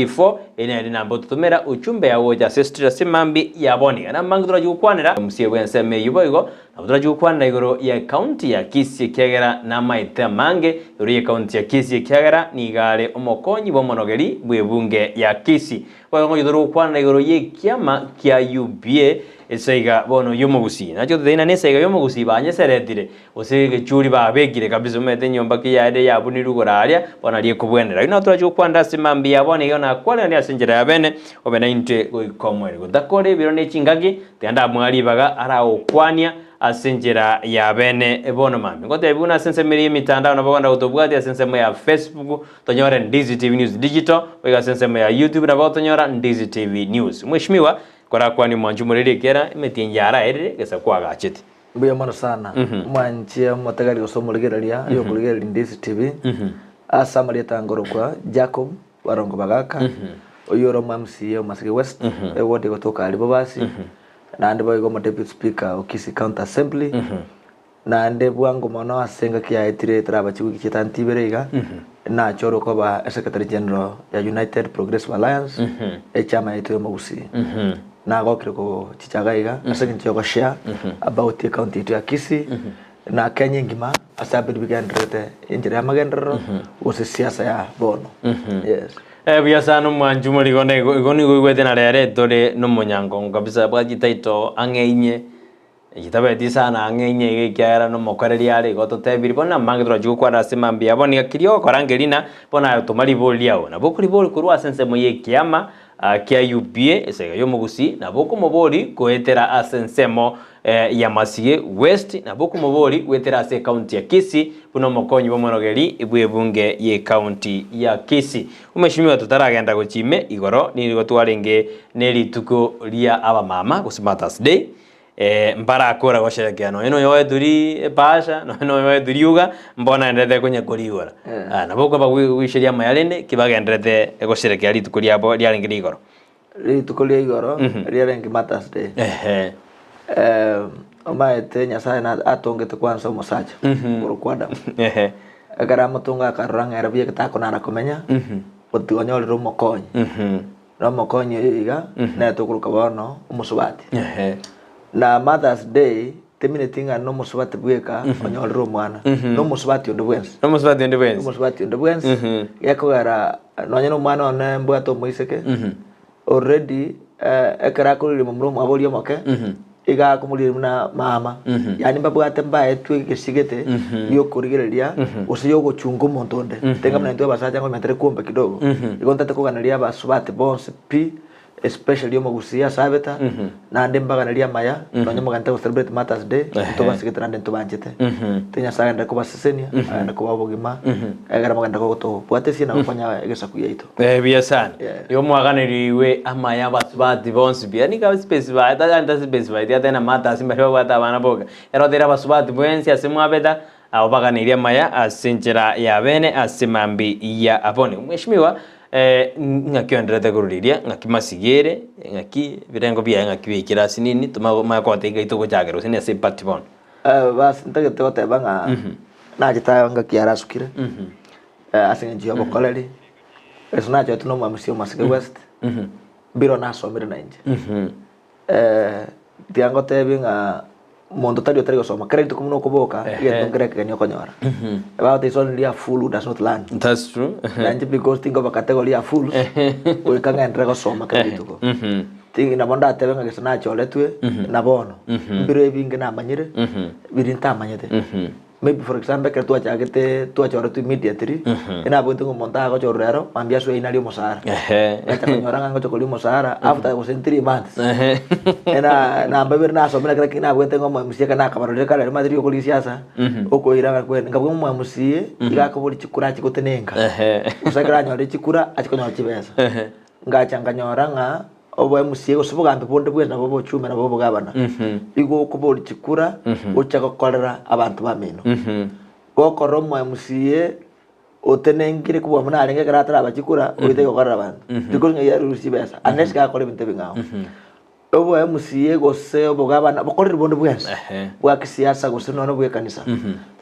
34 Eye nere namba ototomera uchumbe yao gocha ase studio ase mambia ya bono. Iga namange torachi gokwanera omosie bw'ensemo eyio boigo nabo torachi gokwanera igoro ya ecounty ya Kisii ekiagera namaete amange igoro ye county ya Kisii ekiagera nigo are omokonyi bw'omonogeri bw'ebunge ya Kisii. Boigo ngocha tore gokwanera igoro y'ekiama kia UPA esaiga bono y'omogusii. Nachi gototebia ng'a nesaiga y'omogusii banyeseretire Gose egechuri babekire kabisa, omanyete enyomba ki yaye yabunirwe igoro aria, bono nario ekobwenera. Oyio natorache gokwanera ase mambia bono iga nakwanera ase enchera ya bene, obe naintwe goika omoerio. Gotakora ebiro ne chingaki, tiga ndamoa ribaga aragokwania ase enchera ya bene bono mambia. Ngotebi buna ase ensemo eria y'emitandao nabo ogenda gotobwatia ase ensemo ya Facebook, tonyore Ndizi TV News Digital, goika ase ensemo ya YouTube nabo otonyora Ndizi TV News. Mweshimiwa, korakwanie omwanchi omoreri ekiagera emetienyi yaraerire gesa kwagachete. Mbuya mono sana omwanchie omotegari gose omorigereria oyo okorigereria Ndisi TV ase amarieta ngorokwa Jacob Barongo Bagaka oyio ore omo MCA o Masige West eward egotoka aria Bobasi naende boigo omo deputy speaker o Kisii County Assembly naende bwango mono ase engaki yaetire etaraba chiwiki chitanto ibere iga nachorwe koba esecretary general ya United Progressive Alliance echama yaito ya omogusii. Nagokire gochicha iga iga ase eng'encho ya ogoshare about ecounty yaito ya Kisii na Kenya engima ase abiri bigendererete enchera ya amagenderero gose siasa ya bono. Yes. Eh, buya sana omwanchi omorigo na igo igo nigo oigwete na rero etore nomonyangongo kabisa abwate chititle ang'e inye Echitabeti sana ang'e inye iga ekiagera nomokoreri are igo totebirie bono namange torachi gokwana ase mambia bono iga keria ogokora nkerina bono aye toma ribori riao nabo okoribori korwa ase ensemo y'ekiama kia UPA esaiga y'omogusii nabo okomobori goetera ase ensemo ya Masige West nabo okomobori goetera ase ecounty ya Kisii buna omokonyi bw'omorogeri bw'ebunge y'ecounty ya Kisii. Omweshimiwa totaragenda gochia ime igoro nigo twarenge nerituko ria abamama gose Mothers Day. Mbarakora gosherekea nonya noyo oetwe epasha, nonya noyo oetwe riuga, mbono aenderete konya korigora. Nabo okoba gwisheria amaya rende ki bagenderete gosherekea rituko riabo riarenge ria igoro. Rituko ria igoro riarenge Mothers Day. Ehe. Omanyete Nyasaye na atongete kwanza omosacha korokwa Adamu. Ehe. Ekero amotonga akarora ng'a ere buya takonara komenya, gotiga onyorire omokonyi. Na omokonyi oyo iga nere tokoroka bono omosubati. Ehe. Na Mother's Day temineti ng'a nomosubati bweka onyorire omwana, nomosubati onde bwensi. Nomosubati onde bwensi. Omosubati onde bwensi, gekogera nonye na omwana one mbwate omoiseke, already ekero akorire momura omwabo oria omoke, iga akomorigereria buna mama, yaani mbabwate mbaetwe egesigete giokorigereria gose giogochunga omonto onde. Tenga buna intwe abasacha ngomanya tari kuomba kidogo, igo ntagete koganeria abasubati bonsi pi, especially omogusii ase abeta, naende mbaganerie amaya, nonye mogente go celebrate Mothers Day, ntobasigete naende ntobanchete. Tiga Nyasaye agende kobasesenia, agende kobaa obogima, egere mogende gotobwatesia na gokonya egesaku giaito. Eh, buya sana. Yeah. Igo mwaganerigwe amaya abasubati bonsi pi. Yaani ka specify, tata specify, tiga tena mothers mbari babwate abana boka. Ero oteire abasubati bwensi ase mwabeta, abo baganeirie amaya ase enchera ya bene ase mambi ya abone. Mweshimiwa, eh, ng'aki oenderete korwa riria, ng'aki masigere, ng'aki ebirengo biaye ng'aki biaikire ase nini, toma manya kogotebia ngai togochakera gose nase eparty bono. Eh, bas ntagete goteba ng'a nachete aye ngaki yarasukire. Ase eng'encho y'obokoreri, ase nachorete na omwamisi o Masige West, mbiro nasomire na inche. Tiga ngotebie ng'a monto tari otari gosoma, kera rituko buna okoboka, egento nkere ekegeni okonyora. Bagoteba it's only a fool who does not learn. That's true. Na inche because tinkoba category ya fools, goika ng'enderere gosoma kera rituko. Ti nabo ndatebe ng'a gese nachoretwe, na bono, mbiro ebinge namanyire, biria ntamanyete. Maybe for example ekero twachagete twachoretwe immediately, enabwate ng'a omonto agochorwa rero, mambia asoe ainarie omosara. Ehe. Ngacha konyora ng'a ngocha koria omosara after gose 3 months. Ehe. Ena namba ibere nasomire kera ki nabwate ng'a omo MCA ekero nakabarorire kare ere omanyete riokorigia siasa, okoira ng'a kwene nkabua ng'a omo MCA, iga akoboria chikura achie gotenenka. Ehe. Gose ekero anyorire chikura, achie konyora chibesa. Ehe. Ngacha nkanyora ng'a obo MCA gose obogambi bonde bwensi nabo obochumbe nabo obogabana, igo okoboria chikura gocha gokorera abanto bamino. Gokora omo MCA otenengire kobua buna arenge ekero ataraba chikura, oite gokorera abanto. Because ng'ai arusia chibesa, unless gakora ebinto ebing'ao. Obo MCA gose obogabana, bokoreri bonde bwensi, bwa kisiasa gose nonya bwa ekanisa,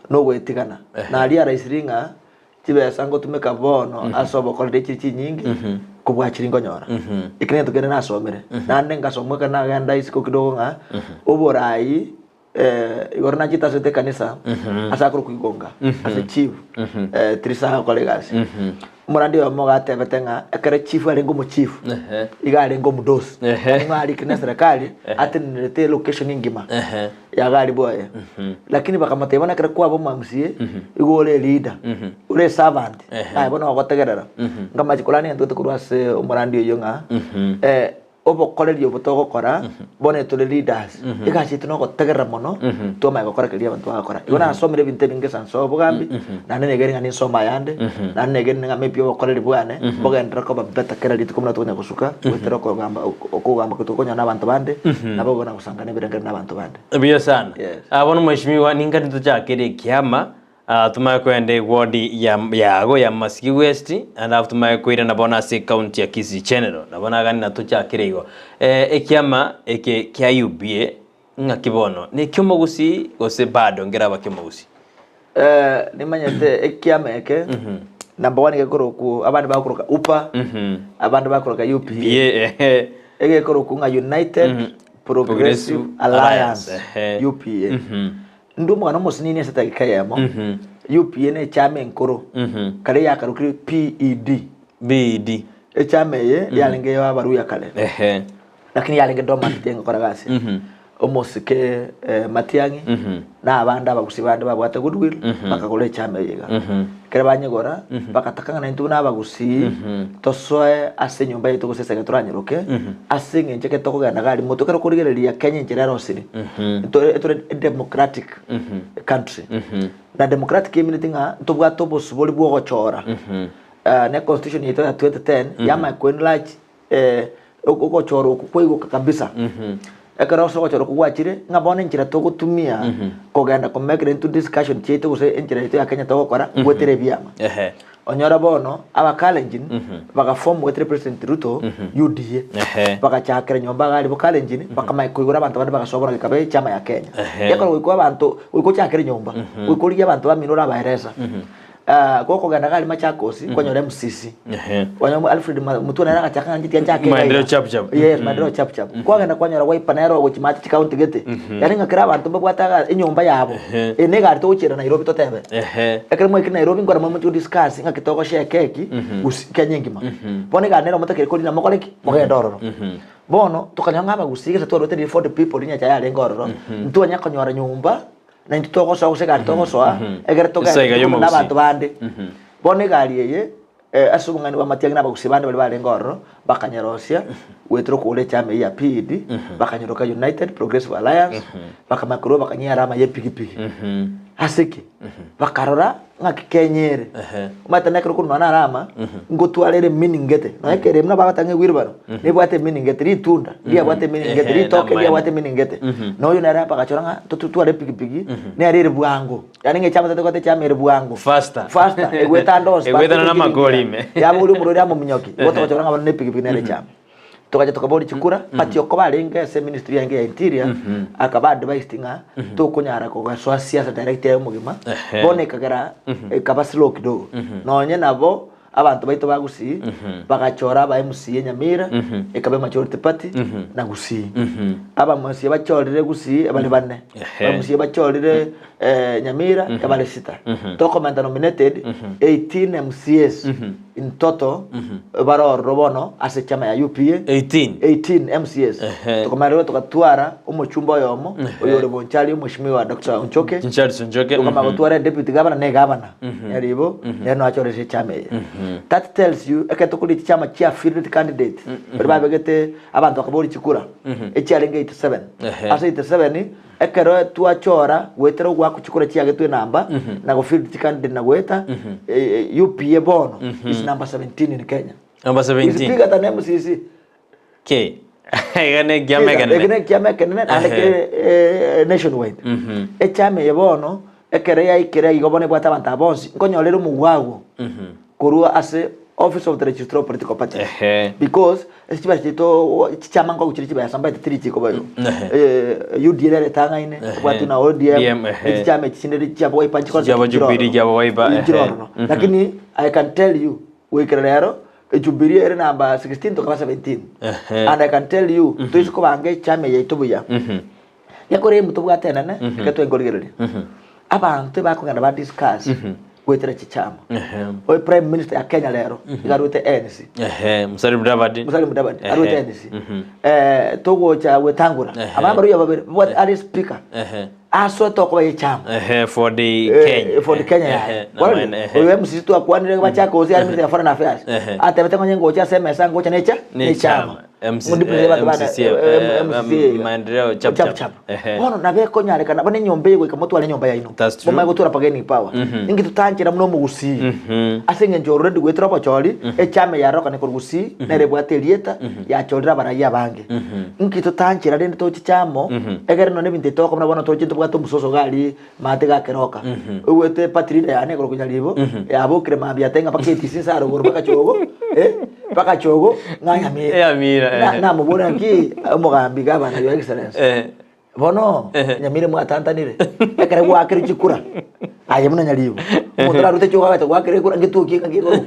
nogoetigana. Naria araisirie ng'a. Chibesa ngotumeka bono ase obokoreri chire chinyinge. Kobua chiria nkonyora. Eki negento kende nasomire. Naende ngasoma ekero nagenda isiko kidogo ng'a oborai igoro nachete asete ekanisa ase akorokwa Igonga ase chief Tirisa agokora egasi. Omorandi oyomo iga atebete ng'a ekero chief arenge omochief iga arenge omodosi. Yaani ng'a arikire na eserekari atenenerete elocation engima ya gari bwoye. Lakini bakamotebia bono ekero kwaba omo MCA igo ore eleader, ore eservant. Naye bono ogotegerera. Nkamanya korania intwe korwa ase omorandi oyio ng'a obokoreri obo togokora bono tore leaders, egasi yaito nogotegerera mono twamanya gokora keria abanto bagokora. Igo nasomire ebinto ebinge sana ase obogambi, naende negeri ng'a ninsome ayande, naende negeri ng'a maybe obokoreri bwane bogenderere koba better kera rituko buna tokonya gosuka goetera okogamba okogamba tokonyora na abanto bande, nabo bono gosangana ebirengererio na abanto bande. Buya sana. Yes. Ah, bono mheshimiwa, ninkare tochakere ekiama Ah, tumanye koenda eward ya yago ya Masigi West alafu tumanye koirana bono ase ecounty ya Kisii General nabo nagani natochakire igo. Eh, ekiama eke kia UPA ng'aki bono nekiomogusii gose bado nkeraba kiomogusii? Eh, nimanyete ekiama eke number one gekorokwo abande bagokoroka UPA abande bakoroka UPA Ye, ehe. egekorokwo ng'a United Progressive Progressive Alliance Alliance, ehe. UPA Inde omwana omosinini ase edagika eyemo, UPA ne echama enkoro, kare yakarokire PED. BED. Echama eye yarenge ya abaruya kare, Ehe. lakini yarenge dormant tiyarenge gokora gasi. Omosike eh, Matiang'i na abande abagusi bande babwate goodwill bakagora echama eye iga. Ekero banyegora bagataka ng'a naintwe buna abagusii tosoe ase enyomba yaito gose esege toranyeroke ase eng'encho ekero tokogenda iga aria motwe ekero okorigereria Kenya enchera erosire ntore etore democratic country na democratic emineti ng'a ntobwate obosibori bwa ogochora ne constitution yaito ya 2010 yamanya ko enlarge ogochora okwo kwaigoka kabisa. Ekero ase ogochora okwo gwachire, ng'a bono enchera togotumia kogenda ko make into discussion chiaito gose enchera yaito ya Kenya togokora, goetera ebiama. Ehe. Onyora bono abakalenjin bagaform goetera President Ruto UDA. Ehe. Bagachakera nyomba iga aria bokalenjin, bakamanya koigora abanto bande bagasoa bono gekaba echama ya Kenya. Ehe. Gekora goika abanto, goika ochakere nyomba, goika origie abanto bamino orabaeresa. Gokogenda iga aria Machakos, kwanyora MCC. Ehe. Kwanyora Alfred Ma- Mutua nere agachaka ng'a inche tiga nchake iga Maendeleo iga. chap chap. Yes, maendeleo chap chap. Kwagenda kwanyora Wiper nere ogochia mache chikaunti gete. Yaani ng'a kera abanto mbabwate aga enyomba yabo. Ehe. Eye ne egari togochiera Nairobi totebe. Ehe. Ekero mwaikire Nairobi nkore moche godiscuss ng'aki togoshare ekeki gose Kenya engima. Bono egari nere motakeri korina mokore ki? Mogende ororo. Bono tokanyora ng'a abagusii gese twarwete riria for the people riria yarenge ororo, ntwanya konyora nyomba na intwe togosoa gose egari togosoa egere Ase iga togende y'omogusii. na abanto bande. Bono egari eye ase obong'aini bwa Matiang'i na abagusii bande baria barenge ororo bakanyerosia goetera okogora echama eyio ya PED bakanyeroka United Progressive Alliance bakamanya korwa bakanyia alama ya epigipigi. Ase ki? Bakarora ng'aki Kenya ere. Omanyete na ekero okorwa nonya na alama ngotwara ere meaning gete nonya ekero buna bagoteba ng'a ewheelbarrow nebwate emeaning gete ritunda ndiabwate emeaning gete Ehe, ritoke namaene. ndiabwate emeaning gete. Na oyo nere bagachora ng'a totware epigipigi nere ere bwango. Yaani ng'a echama totagwete echama ere bwango. Faster. Faster, egweta ande onsi. Egwetana na amakori ime. Yabogoria omorwaire amominyoki. Igo togochora ng'a bono ne epigipigi nere echama. Togacha tokaboria chikura, but okoba arenge ase ministry yaye ya interior, akaba advised ng'a tokonyara kogasoa siasa direct yaye omogima, Ehe. bono ekagera ekaba slow kidogo. Nonye nabo abanto baito ba Gusii bagachora aba MCA Nyamira, ekaba emajority party na Gusii. Aba MCA bachorire Gusii ebare bane, Ehe. aba MCA bachorire Nyamira ebare sita. Tokomenta nominated 18 MCAs in total bare ororo bono ase echama ya UPA 18. 18 MCAs. Ehe. Tokomanya rero togatwara omochumba oyomo oyo ore Bonchari omweshimiwa Dr. Onchoke. Charles Onchoke. Tokamanya gotwara deputy governor na egavana nyaribo nere noachorire echama eye. That tells you ekero tokoria chichama chia fielded candidate baria babegete abanto bakaboria chikura echiarenge 87. Ehe. Ase 87 ekero twachora goetera ogoaka chikura chiagetwe enamba na gofield chicandidate na goeta UPA bono is number 17 in Kenya. Number Is 17. bigger than MCC. Ki? Iga ne ekiama Eke ekenene. ne ekiama ekenene naende Ehe. kere eh, nationwide. Echama eye bono ekero yaikire igo bono ebwate abanto aba bonsi nkonyora ere omogwago korwa ase office of the registrar of political parties. Ehe. Because ase chibesa chiaito chichama nkogu chire chibesa mbaete tiri chikoba igo. Ehe. UDA nere etang'aine, Ehe. ebwate na ODM, DM, ehe. ne chichama echi chinde chiabo Wiper chikore Chiabo Jubilee, chiabo Wiper, ehe. chire ororo. Lakini I can tell you goikera rero. Jubilee ere number 16 tokaba 17. Ehe. And I can tell you, toise kobanga echama yaito buya. Gekore emu tobwate enene, eke twenkorigereria. Abanto ebakogenda ba discuss goetera chichama. Ehe. Oyo prime minister ya Kenya rero, iga arwete ANC. Ehe, Musalia Mudavadi. Musalia Mudavadi Ehe. arwete ANC. Eh, togocha gwetangura. Ehe. Aba abaruya babere, babwate ari speaker. Ehe. Asoete okoba yechama. Ehe, for the Eh, Kenya. for the Kenya Ehe, yaye. na Warorire? maene, ehe. Oyo MCC twakwanire bachaka gose ari Minister ya Foreign Affairs. Ehe. Atebete ng'onye ngocha ase emesa ngocha necha Nechama. nechama. MC Ngo deputy abanto bane, MCC, eh, eh, MCC, maendeleo chap chap chap. chap. Ehe. Bono nabo ekonyarekana bono enyomba eye goika motware enyomba yaino. That's true. Momanye gotura bargaining power. Inki totanchera buna omogusii. Mhm. Ase eng'encho already goetera obochori, echama eye yarorokane korwa gusii, nere ebwate erieta, yachorire abarai abange. Inki totanchera rende tochiche amo, egere nonye ebinto ebi togokora buna bono toche tobwate omososo iga aria maate gakeroka. Oigwete party leader yane igoro konya ribo, yabokire mambia ateba ng'a mpaka etisi nse arogoro mpaka chogo, eh, mpaka chogo, ng'a Nyamira. Nyamira, eh. Na- Namoboria naki omogambi gavana your excellency. Eh. Bono Nyamira mwatantanire, ekero gwakerwe chikura, aye buna nyaribo, omonto orarute chioka agacha goakera ekura ngetuoki eka nkegoro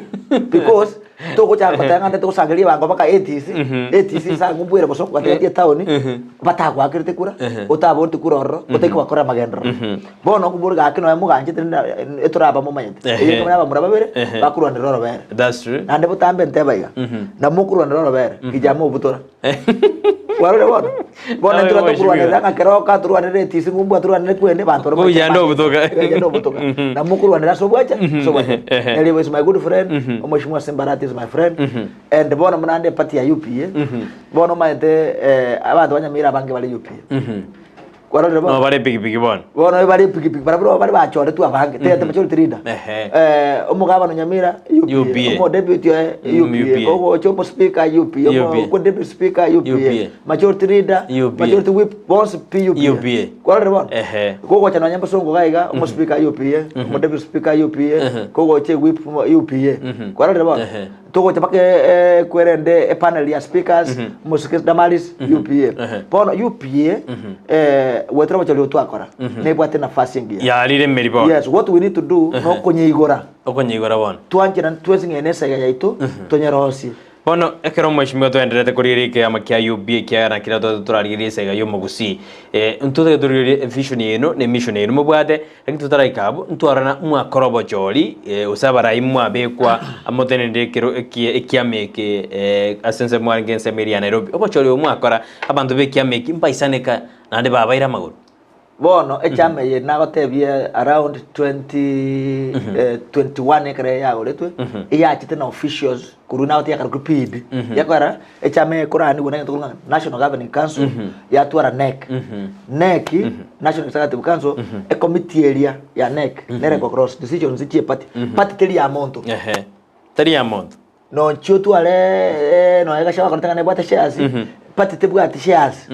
because togochaka goteba ng'a togosangereria ebango mpaka ATC, ATC nsa ng'o mbwere gose okogatebetie etown, batagoakerete kura, otaboreti kura ororo, otari kobakorera amagenderero. Bono okobori gaki nonya moganchete rende etoraba momanyete, Ehe. eyio ekaba nabamura babere, Ehe. bakorwanera orobere. That's true. Naende botambe nteba iga, namokorwanera orobere, kijama obutora. Kwarorire bono? Bono Aye, intwe mheshimiwa. tokorwanerera ng'a keroka, torwanere etisi ngumbwa, torwanere kwende, banto baria Buya ndo obutoka. Buya ndo obutoka. Na mokorwanera ase obwacha, ase obwacha. Ehe. Nyaribo is my good friend, omheshimiwa Simbarati is my friend. And bono buna ande eparty ya UPA, bono omanyete eh, abanto ba Nyamira abange bare UPA. Kwarorire bono? No bare pikipiki bono. Bono bare epikipiki barabwo bare bachoretwe abange tete majority leader Ehe. eh omogabana Nyamira UPA UPA. omo deputy oye Mm, UPA UPA. ogocha omo speaker UPA omo UPA. ko deputy speaker UPA UPA. majority leader UPA. majority whip bonsi pi UPA UPA. kwarorire bono Ehe. kogocha nonya Bosongo iga iga omo speaker UPA omo deputy speaker UPA kogocha whip UPA kwarorire bono Ehe. Togocha mpaka eh, kwerende epanel ya speakers omosike Damaris UPA bono UPA eh, goetera obochori obo twakora nebwate nafasi engiya Yarire emeri bono. yes what we need to do nokonyeigora Okonyeigora bono. twancherane twensi ng'e nesaiga yaito tonyerosie Bono ekero omweshimiwa twaendererete korigereria ekeama kia UPA ekiagera nakio twatete torarigereria esaiga y'omogusii eh, ntotagete torigererie evision yaino na emission yaino mobwate Lakini totaraika abwo, ntwarora mwakora obochori, gose abarai mwabekwa motenenere ekero ekie ekiama eke ase ensemo mwarenge ensemo eria ya Nairobi. Obochori obo mwakora, abanto b'ekiama eki mbaisaneka naende babaire amagoro. Bono echama eye nagotebie around 20 21 ekero yagoretwe, eyachete na officials korwa nagotebia yakarokwa PED. Gekogera echama eye ekoranigwa na egento korwa ng'a National Governing Council yatwara NEC. NEC, National Executive Council, ecommittee eria ya NEC nere ego cross decisions chia eparty. Party teri ya monto. Ehe. Teri ya monto. Nonchi otware nonya Gachagua akorete ng'a nebwate shares, party tebwati shares.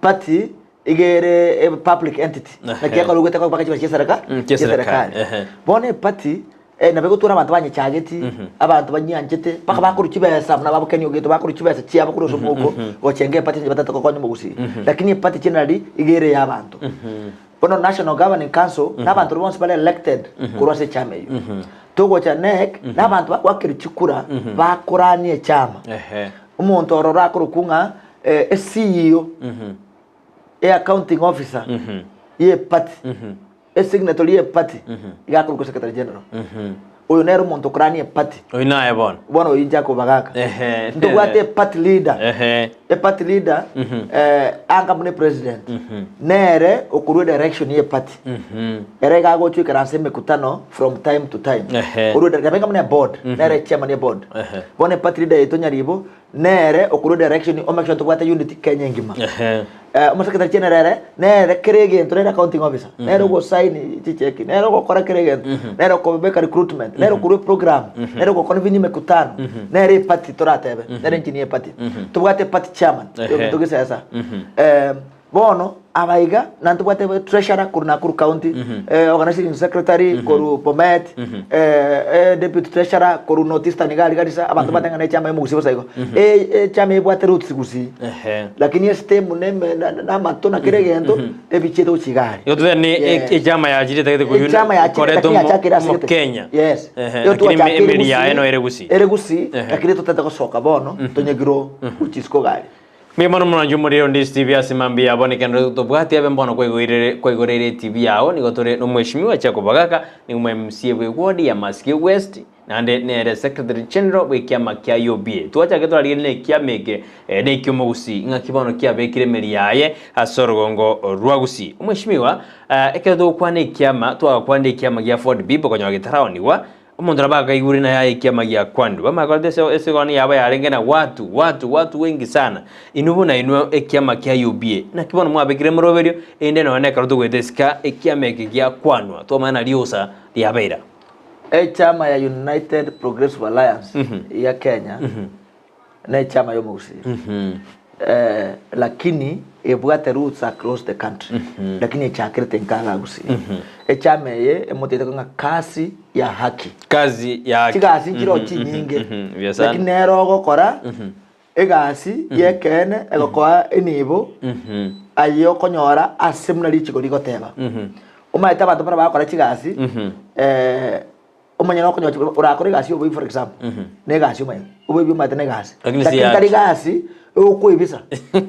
Party iga ere e public entity. Ehe. Naki ekero ogwete mpaka chibesa chia sereka Mm, chia chia serikali. serikali. Ehe. Bono eparty eh, nabo egotwara abanto banyechageti, abanto banyianchete, mpaka bakorwa chibesa buna babokeni ogeto bakorwa chibesa chiabo korwa ase omouko gochenga eparty onye batagete gokonya omogusii. Lakini eparty generally iga ere ya abanto. Bono National Governing Council na abanto baria bonsi bare elected korwa ase echama eyio. Togocha NEC na abanto bagoakerwa chikura bakorania echama. Ehe. Omonto ororo akorokwa ng'a eh, e-CEO, e-accounting officer ye-party, e-signatory ye-party, iga akorokwa secretary general. Oyo nere omonto okorania e-party. Oyio naye bono. Bono oyio inche akobagaka. Ehe. Ntobwate e-party leader. Ehe. E-party leader, eh, anga buna e-president, nere okorwa edirection ye-party. Ere iga agochwa ikaransa emekutano from time to time. Ehe. Orwa edire- nabo enga buna eboard, nere chairman ye-board. Ehe. Bono e-party leader yaito Nyaribo, nere okorwa direction o make sure tobwate unity Kenya engima. Ehe. Eh, omosecretary general ere nere kera egento nere accounting officer nere ogosign chicheki nere ogokora kera egento nere okobeka recruitment nere okorwa eprogram nere ogoconvene emekutano nere eparty toratebe nere engineer ye party tobwate party chairman Ehe. oyo togesesa eh. Bono aba iga na ntobwate treasurer korwa Nakuru county, organizing secretary korwa Bomet, deputy treasurer korwa North Eastern iga aria Garissa, abanto batang'ana echama ya omogusii bosa igo. Echama ebwate roots gusii, lakini estem na eme na amato na kera egento ebichiete gochia iga aria. Igo totebe ni echama yachire etagete koywo Echama yachire koreta lakini yachakire ase gete. omokenya. Yes. Ehe, Igo lakini twachakire emeri yaye Gusii, no ere Gusii. Ere Gusii, Ehe. lakini totete gosoka bono, tonyegirwe gochia isiko iga aria. Mbuya mono mono inche omoriri onde TV ase mambia yabo nekero tobwate abe mbono kwaigoirere kwaigoreire etibi yao nigo tore nomweshimiwa Jacob Bagaka nigo mwa MCA bwe ward ya Masige West naende nere Secretary General bw'ekiama kia UPA. Twachake torarigererie na ekiama eke eh, na ekiomogusii ng'aki bono kiabekire emeri yaye ase orogongo rwa Gusii. Omweshimiwa eh, ekero togokwana ekiama twagakwanire ekiama gia Ford People konyora getaraonigwa Omonto nabo akaigure na yaye ekiama giakwanirwe. Bamakorete ase esegoni yabo yarenge na watu, watu, watu wengi sana. Inwe buna inwe ekiama kia UPA. Naki bono mwabekire emoroberio, erinde nonya nekero togoeta esika ekiama eke giakwanwa, twamanya na riosa riabeira. Echama ya United Progressive Alliance ya Kenya nechama yomogusii eh, lakini ebwate roots across the country lakini echakerete nka iga gusii echama eye emoteete ng'a kasi ya haki Kazi ya haki. chigasi nchiroo chinyinge Buya sana. lakini nere ogokora egasi yekeene egokoa enibo aye okonyora ase buna richiko rigoteba omanyete abanto buna bagokora chigasi eh, Omonyene okonyora chi orakore egasi ya oboibi for example, na egasi omanyete, oboibi omanyete na egasi. Lakini si Lakini tari haki. gasi okoibisa,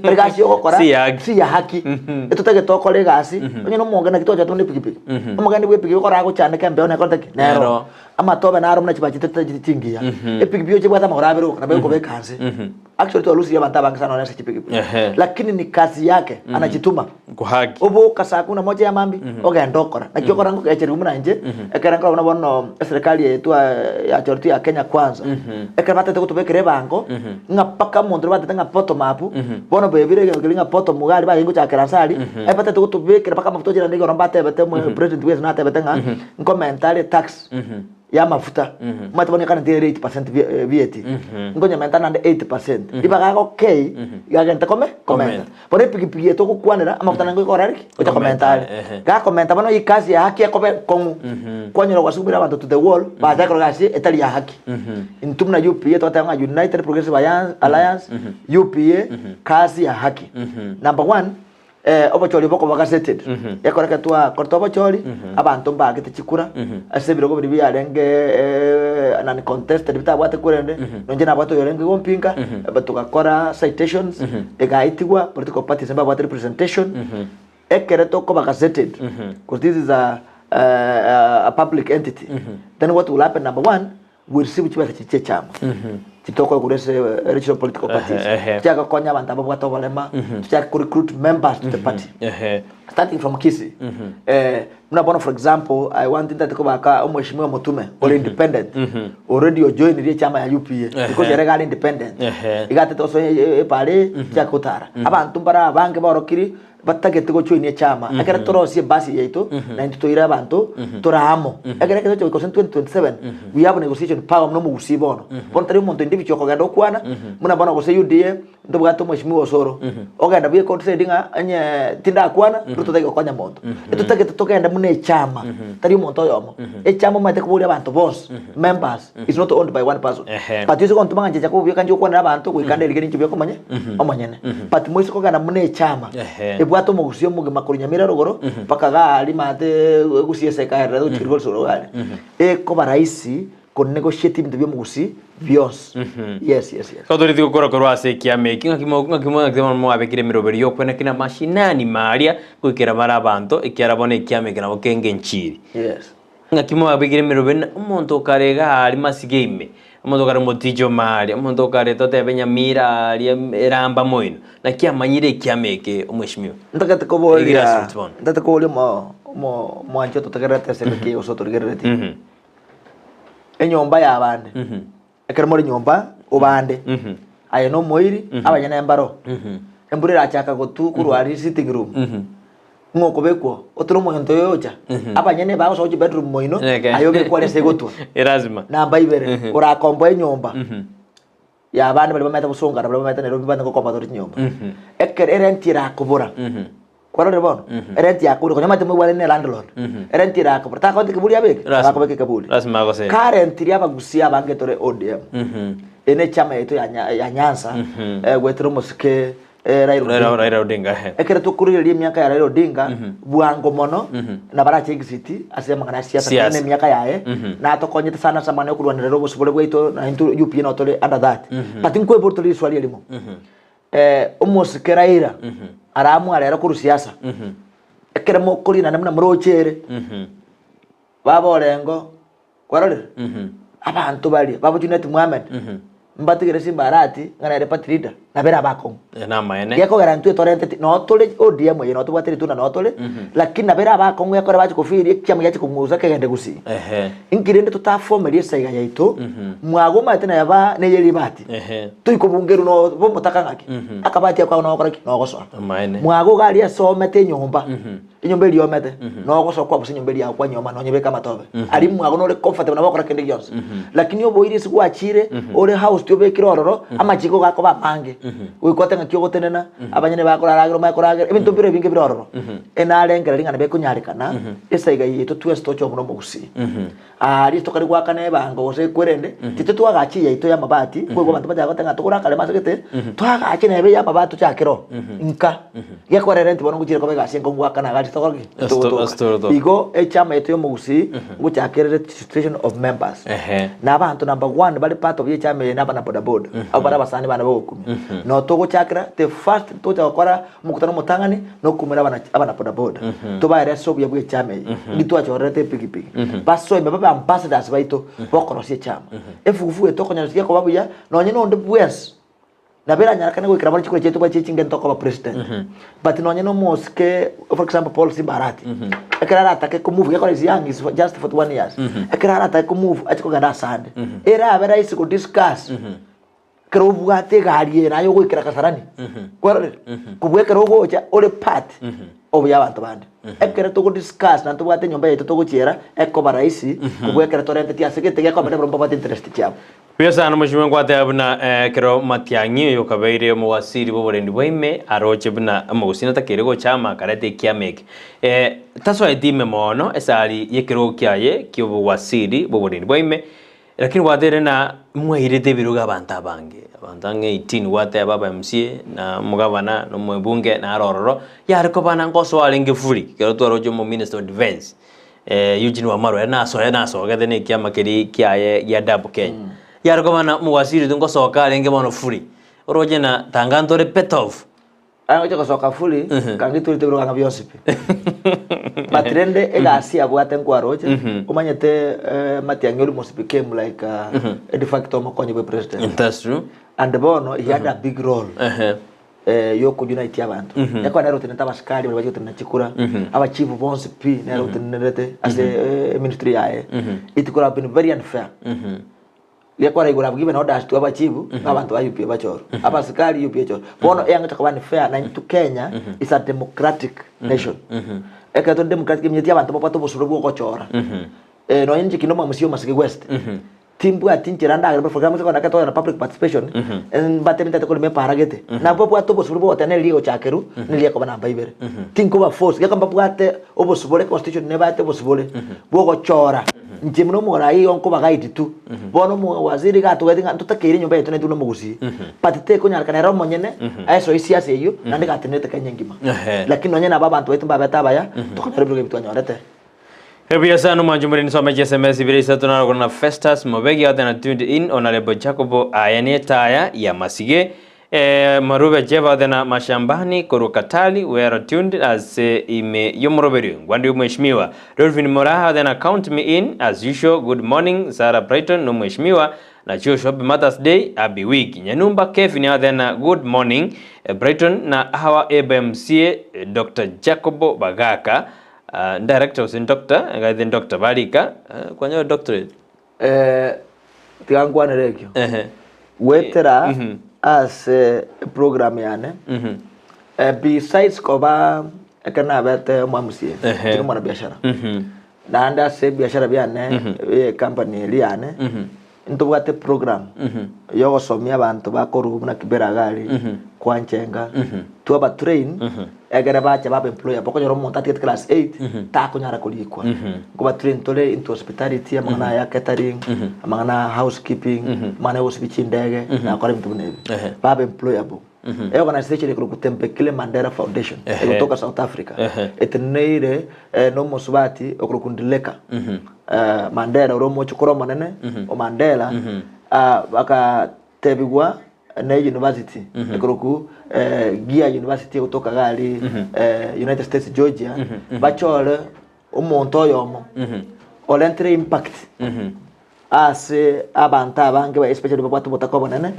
tari gasi ogokora Si haki. si ya haki. Etotagete okore egasi, onye na omong'ina naki twachete buna epikipiki, omogeni bwa epikipiki ekero agochandeka embeo nekorete ki? Nero. Nero. Amatobe naro buna chibachete chitari chingiya, epikipiki oche ebwate amagoro abere oka nabo ekobeka nse. Actually twarusirie abanto abange sana nonye ase chipikipiki. Ehe. Lakini ni kazi yake, anajituma. Nkohaki. Oboka saa kumi na moja ya mambia, ogende okora. Naki okora ngogecherigwa buna inche, ekero nkorora buna bono eserekari eye twa yachoretwe ya Kenya Kwanza, ekero batagete gotobekera ebango, ng'a mpaka omonto oria batagete ng'a bottom up, bono bebire egento keria ng'a bottom iga aria barenge gochakera nse aria, aye batagete gotobekera mpaka amafuta ochire naende igoro mbatebete omo president bwensi natebete ng'a, nkomenta are tax. y'amafuta omanyete bono ekare ere 8% VAT nkonyementa naende 8% ribaga agokei iga agente kome komenta bono epikipiki eye togokwanera amafuta naende ngoika orare ki gocha komenta are gakomenta bono egasi ya haki ekoba enkong'u kwanyora gwasugumire abanto to the wall bacha ekero gasi etari ya haki intwe buna UPA togoteba ng'a United Progressive Alliance UPA kasi ya haki number one. Obochori bokoba gazetted, ekero ekero twakorete obochori, abanto mbagete chikura, ase ebirogo biria biarenge uncontested bitabwate kura ende, nonye nabwate oyorenge gompinga, togakora citations, egaitigwa, political parties mbabwate representation, ekere tokoba gazetted, because this is a a public entity, then what will happen number one, we receive chibesa chiria chi'echama chitokoe korwa ase regional political parties Ehe, ehe. tochake gokonya abanto ababwate oborema tochake ko recruit members to the party Ehe. starting from Kisii eh, buna bono for example I want ntagete kobaka omweshimiwa Mutume ore independent already ojoinirie echama ya UPA because ere iga are independent Ehe. iga atete gosoa epara chake gotara abanto mbare abange baorokiri batagete gojoinia echama, ekero torosie ebasi yaito, na intwe toire abanto tore amo. Ekero ekero togoika gose 2027, we have negotiation power buna omogusii bono. Bono tari omonto individual okogenda okwana, buna bono gose UDA, ntobwate omweshimiwa Osoro, ogenda bweka odecide ng'a onye tindakwana, Ruto tari gokonya monto. Etotagete togende buna echama, tari omonto oyomo. Echama omanyete koboria abanto bonsi, members. is not owned by one person Ehe. but ase gontoma ng'a nchecha kobuya kanche gokwanera abanto goika nderigerie inche buya komanye omonyene but moise kogenda buna echama Ehe. ebwate omogusi omogima korwa Nyamira rogoro mpaka iga aria maate egusi ase ekaerera gochia Kilgoris igoro iga aria ekoba rahisi ko negotiate ebinto bia omogusi bionsi yes yes yes. Igo toreti gokora korwa ase ekiama eki, ng'aki mo- ng'aki mo- ng'aki mwabekire emeroberi y'okwenekina amashinani maria goikera bare abanto, ekiara bono ekiama eke nabo kenge enchiri. Yes. Ng'aki mwabekire emeroberi na omonto okare iga aria masige ime, omonto okare moticho ime aria, omonto okare totebe Nyamira aria eramba moino, naki amanyire ekiama eke omweshimiwa? Ntagete koboria Egrassroots bono. ntagete koboria omo omo omwanchi ototegererete ase engaki eye gose otorigereretie. Enyomba ya abande, ekero more nyomba obande, aye na omoiri, abanyene mbaro, embura erachaka gotwa korwa aria sitting room, ng'a okobekwa otore omonto oyo ocha, abanyene bagosoa chibedroom moino, Eke. aye obekwe aria ase egotwa. Erazima. Namba ibere, orakomboa enyomba. Ya abande baria bamaete bosonga na baria bamaete Nairobi bande gokomba tore chinyomba. Ekero erent erakobora, kwarorire bono? Erent yakobora konya omanyete moigwane ne landlord, erent erakobora takoenta ekeburi abeke? Lazima. Akobeka ekeburi. Lazima agosere. Currently abagusia abange tore ODM, eye ne echama yaito ya nya ya Nyanza, goetera omosike Raila Raila Odinga. Raila Odinga ehe. Ekero tokorigereria emiaka ya Raila Odinga, bwango mono nabarache exit ase amang'ana ya siasa Siasa. na emiaka yaye, natokonyete sana ase amang'ana ya okorwanerera obosibore bwaito na intwe UPA nabo tore under that. But nkoebori tore riswali erimo, omosike Raila aramware ere korwa siasa, ekero mokorinana buna moroche ere, baba orengo Kwarorire? Abanto baria babochuneti Muhammad, mbatigere chimbarati ng'a nere party leader, nabo ere abakong'u. Eh, namaene. Gekogera intwe torenteti noo tore ODM eye noo tobwate ritunda noo tore, lakini nabo ere abakong'u ekero bachi kofeel ekiama giachi kong'usa kegende gusii. Ehe. Inki rende totafomeria esaiga yaito, mwago omanyete neba neye ribati, Ehe. toikobungerwa no bomotaka ng'aki, akabati ako nogokora ki? Nogosoa. Amaene. Mwago iga aria asomete enyomba, Enyomba eria omete, nogosoa kwabusa enyomba eria kwanyoma nonyebeke amatobe. Aria mwago nore comfortable nabo okora kende gionsi. Lakini oboiri ase gwachire, ore house tiobekire ororo, amachiko gakoba amange. Goika ote ng'aki ogotenena, abanyene bakoraragera omanye koragera, ebinto mbire ebinge bire ororo. Enarengereri ng'a nabo ekonyarekana, esaiga yaito twensi toche buna omogusii. Aaria tokare goakana ebango gose ekwerende, titwe twagacha eyaito y'amabati, nkoigwa abanto bachaka goteba ng'a togore akaremo ase gete, twagache nebe ey'amabati tochakere oo, nka. Gekogera rent bono ngochire koba egasi enkong'u goakana iga ase tokora ki? Ase to- ase togotoka. Igo echama yaito y'omogusii, ngochakere registration of members. Ehe. Na abanto number one bare part of y'echama eye nabana bodaboda, abwo bare abasani bane bogokumia. No togochakera the first togocha gokora omokutano omotang'ani, nokumera abana abana bodaboda. Tobaere ase obuya bw'echama eye, inki twachorerete epikipiki. Basoe babe ambassadors baito bokorosia echama. Efugufugu eye tokonyora gekoba buya, nonye na onde bwensi, nabo eranyarekane goikera bono chikura chiaito bwache chinge ntokoba president. But nonye na omosike for example Paul Simba Arati, ekero aratake komove gekora is young is just 41 years, ekero aratake komove ache kogenda asande, erabe rahisi kodiscuss. Ekero obwate egari eye naye ogoikera Kasarani, kwarorire? Kobua ekero ogocha ore part of ya abanto bande. Ekero togo discuss naende tobwate enyomba yaito togochiera, ekoba rahisi kobua ekero torenteti ase gete gekoba barabwo mbabwate interest chiabo. Buya sana mheshimiwa nkwateba buna ekero Matiang'i oyo okabeire omowasiri bw'oborendi bwa ime aroche buna omogusii natakeire gocha amo akareta ekiama eke. Tasoeti ime mono esari y'ekerogo kiaye ki'obowasiri bw'oborendi bwa ime Lakini gwateire na mwairete ebirogo abanto abange, abanto ang'e 18 gwateba aba MCA na omogavana na omobunge naro ororo, yare koba na ngosoa arenge furi, ekero twaroche omo minister of defence Eugene Wamalwa ere nasoe nasogete na ekiama keria kiaye gia DAP Kenya. Yare koba na omowaziri oito ngosoka arenge bono furi, oroche na tanga ntore better off. Aye ngocha gosoka furi, kange twerete ebirogo ang'e bionsi pi. But rende egasi abwate nkwaroche, omanyete Matiang'i almost became like a de facto omokonyi bwe president. That's true. And bono he had a big role Ehe. yokounite abantu. Ekero nere otenenete abasikari baria bache gotenena chikura, abachifu bonsi pi nere otenenerete ase eministry yaye. It could have been very unfair. Gekora igoro have given orders to abachifu na abanto ba UPA bachorwe. Abasikari UPA echorwe. Bono eyang'acha koba unfair na intwe Kenya is a democratic nation. Ekero tore democratic eminyeti abanto babwate obosuro bwa ogochora. Nonya inche kinde omwamusi omasike west, timbwati nchera ndagere for example ekero tokoenda na public participation, mbatebie ntagete korema epaara gete, nabo babwate obosubiri bwa ogoteba neri rigochakerwa, neri rikoba namba ibere. Tinkoba force, geko mbabwate obosibore constitution nebate obosibore bwa ogochora. Inche buna omoraia igo nkoba guide tu. Bono omowaziri iga atogete ng'a ntotakeire enyomba yaito naintwe buna omogusii. But tekonyarekana ere omonyene aesoe siasa eyio naende iga atenerete Kenya engima. Ehe. Lakini nonye nabo abanto baito mbabete abaya, tokonyora ebirogo ebi twanyorete. Ebuya sana omwancho more nisome chiSMS ibere isato narokora na Festus Mobegi Athena tuned in Honorable Jacobo aya ni etaya ya masige Eh, Marube Jeva Athena Mashambani korwa Katali we are tuned ase ime y'omoroberio ngwande omweshimiwa Dolphin Moraha Athena count me in as usual good morning Sarah Brighton nomweshimiwa na Joshua happy Mother's Day happy week Nyanumba Kevin Athena good morning eh, Brighton na hawa ABMCA Dr. Jacobo Bagaka uh, director gose doctor ngaithe doctor barika uh, kwanyora doctorate Eh, tiga nkwanere ekio. Ehe. Goetera Mhm. ase eprogram yane, Mhm. eh, besides koba ekero nabete omwamca, Ehe. tiri omwanabiashara, Mhm. naende ase ebiashara biane, ecompany eria yane, Mhm. Ntobwate program yogosomia abanto bakorwa buna Kibera iga aria, Kwanchenga, twaba train egere bache babe employable. Okonyora omonto atigete class eight takonyara korikwa. Nkoba train tore into hospitality, amang'ana aya ya catering, amang'ana ya housekeeping, amang'ana ya gosibia chindege na gokora ebinto buna ebi. Babe employable. Eorganisation ekorokwa Thembekile Mandela Foundation egotoka South Africa eteneneire nomosubati okorokwa Ndileka Mandela ore omochokoro omonene o Mandela bagatebigwa ne university ekorokwa Gia University egotoka iga aria United States Georgia bachore omonto oyomo orentere impact Ase abanto abange ba especially babwate obotaka obonene,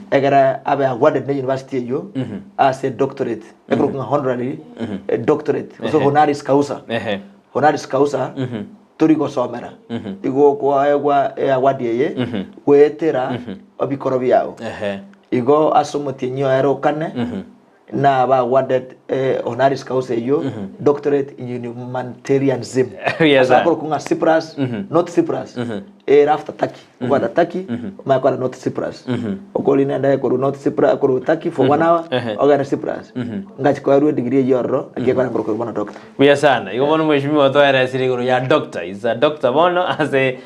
egere abe awarded ne university eyio ase doctorate, ekorokwa ng'a honorary doctorate gose honoris causa. Ehe. Honoris causa tori gosomera, igo okoegwa eaward eye goetera ebikoro biago. Ehe. Igo ase omotienyi oere okane, Naba awarded honoris causa eyio doctorate in humanitarianism. Yes, sir. Ase akorokwa ng'a Cyprus, North Cyprus, ere after Turkey. Okwenda Turkey, omanye kwenda North Cyprus. Okorina endege korwa North Cyprus, korwa Turkey for one hour, ogende Cyprus. Ngachi koerwa edegree eyio ororo, naki ekogera nkorokwa bono doctor. Buya sana. Igo bono mheshimiwa twaeresire igoro ya doctor. Is a doctor bono ase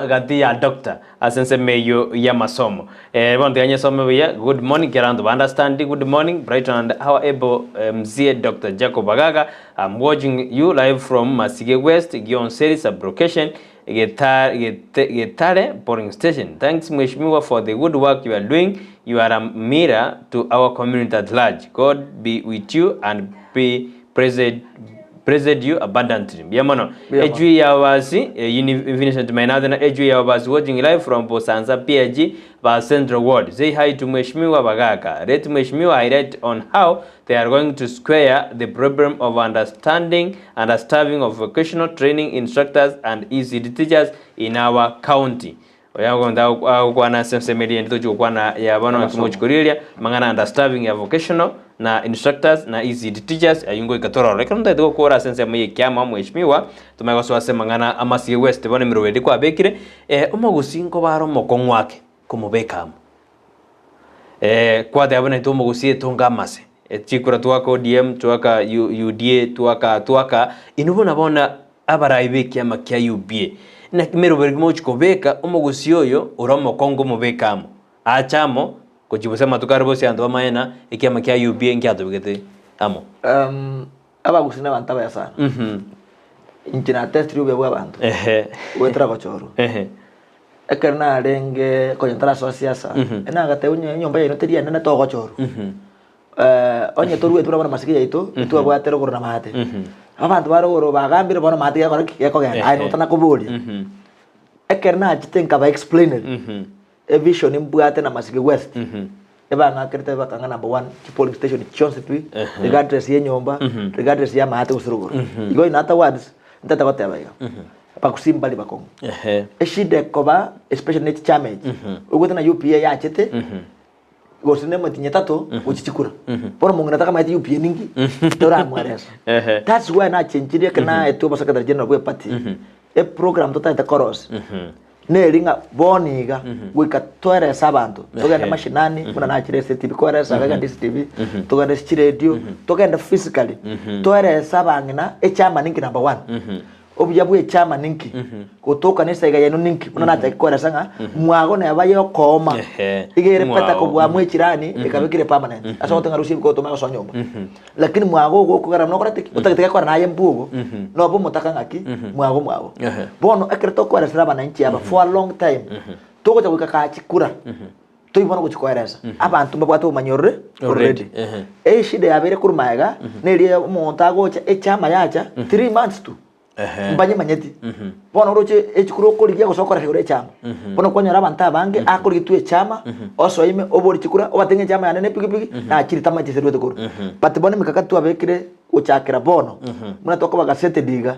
gati ya doctor. Ase ensemo eyio y'amasomo. Eh, bono tiga nyesome buya. Good morning kera abanto ba understand. Good morning Brighton and our able eh, Mzee Dr. Jacob Agaga. I'm watching you live from Masige West, Gionseri sub-location, Geta, Gete, Getare polling station. Thanks Mheshimiwa for the good work you are doing. You are a mirror to our community at large. God be with you and be present Blessed you abundantly. Mbuya mono. Mbuya mono. Ejui ya Obasi, eh, Uni- Vincent Maina, Ejui ya Obasi watching live from Busanza PAG ba Central Ward. Say hi to Mheshimiwa Bagaka. Let Mheshimiwa highlight on how they are going to square the problem of understanding and starving of vocational training instructors and ECD teachers in our county. Oyo agokonta agokwana ase ensemo eria ende tochi gokwana ya bono ng'aki mochi korigereria amang'ana understaffing ya vocational na instructors na ECD teachers ayio ngoika torore. Ekero ntagete gokora ase ensemo ya ekiama mweshimiwa tomanye gosoa ase amang'ana amasige west bono emerogo eria kwabekire omogusii nkobare omokong'u ake komobeka amo. Kwateba buna intwe omogusii etonge amase, chikura twaka ODM twaka UDA twaka twaka inwe buna bono Abarai b'ekiama kia UPA, naki meroberi mochie kobeka omogusii oyo ore omokongo omobeke amo, ache amo gochia bosa amatuko are bosio abanto bamanye na ekiama kia UPA nkiatobegete amo. Abagusii nabanto abaya sana. Inche natestire obuya bwa abanto Ehe. goetera gochorwa. Ehe. Ekero narenge konya ntarasoa siasa, nagateba onye enyomba yaino teri enene togochorwa. Onye toruete buna bono amasike yaito, ntwabwate rogoro na maate. Abanto ba rogoro bagambire bono maate gekora ki? Gekogenda. Aye notana koboria. Ekero nachete nkaba explainera, evision mbwate na Masike West, ebang'akerete bakang'a number one, chipolling station chionsi pi, regardless ya enyomba, regardless ya amaate gose rogoro. Igo in other words, ntete goteba iga, abagusii mbari bakong'u. Eshida ekoba especially ne chichama echi, oigwete na UPA yachete, Gose nemotienyi etato gochia chikura. Bono omong'ina takamanyete UPA ninki, toramweresa. Ehe. That's why nachenchirie ekero naetwe obo secretary general bwe party, eprogram totagete korosia, neri ng'a bono iga, goika toerese abanto, togende Ehe. mashinani, buna nachire ase etibi koeresa iga genda ase etibi, togende ase chiredio, togende physically, toerese abang'ina echama ninki number one. Obuya bw'echama ninki? Gotoka nesaiga yaino ninki? Buna nachake koeresa ng'a mwago neba yokooma Ehe, iga ere mwao. better kobua mwechirani ekabekire permanent ase ogoteba ng'a rusia ebikoto omanye gosoa nyomba lakini mwago ogo okogera buna okorete ki? Otagete gekora naye mbuogo nobe omotaka ng'aki mwago mwago. Ehe. Bono ekero tokoeresera abananchi aba for a long time togocha goika kaa chikura Toi bono gochia koeresa abanto mbabwate obomanyi orore Already, already. ehe. Eshida yabeire korwa magega neria omonto agocha echama yacha three months tu Ehe. mbanyemanyeti. Bono oroche echikura okorigia gose okoreka igoro echama. Bono kwanyora abanto abange akorigia tu echama osoe ime obori chikura obate ng'a echama yane ne epikipiki nachire tamanyeti ase erwete korwa. But bono emikakati twabekire gochakera bono buna tokoba gazetted iga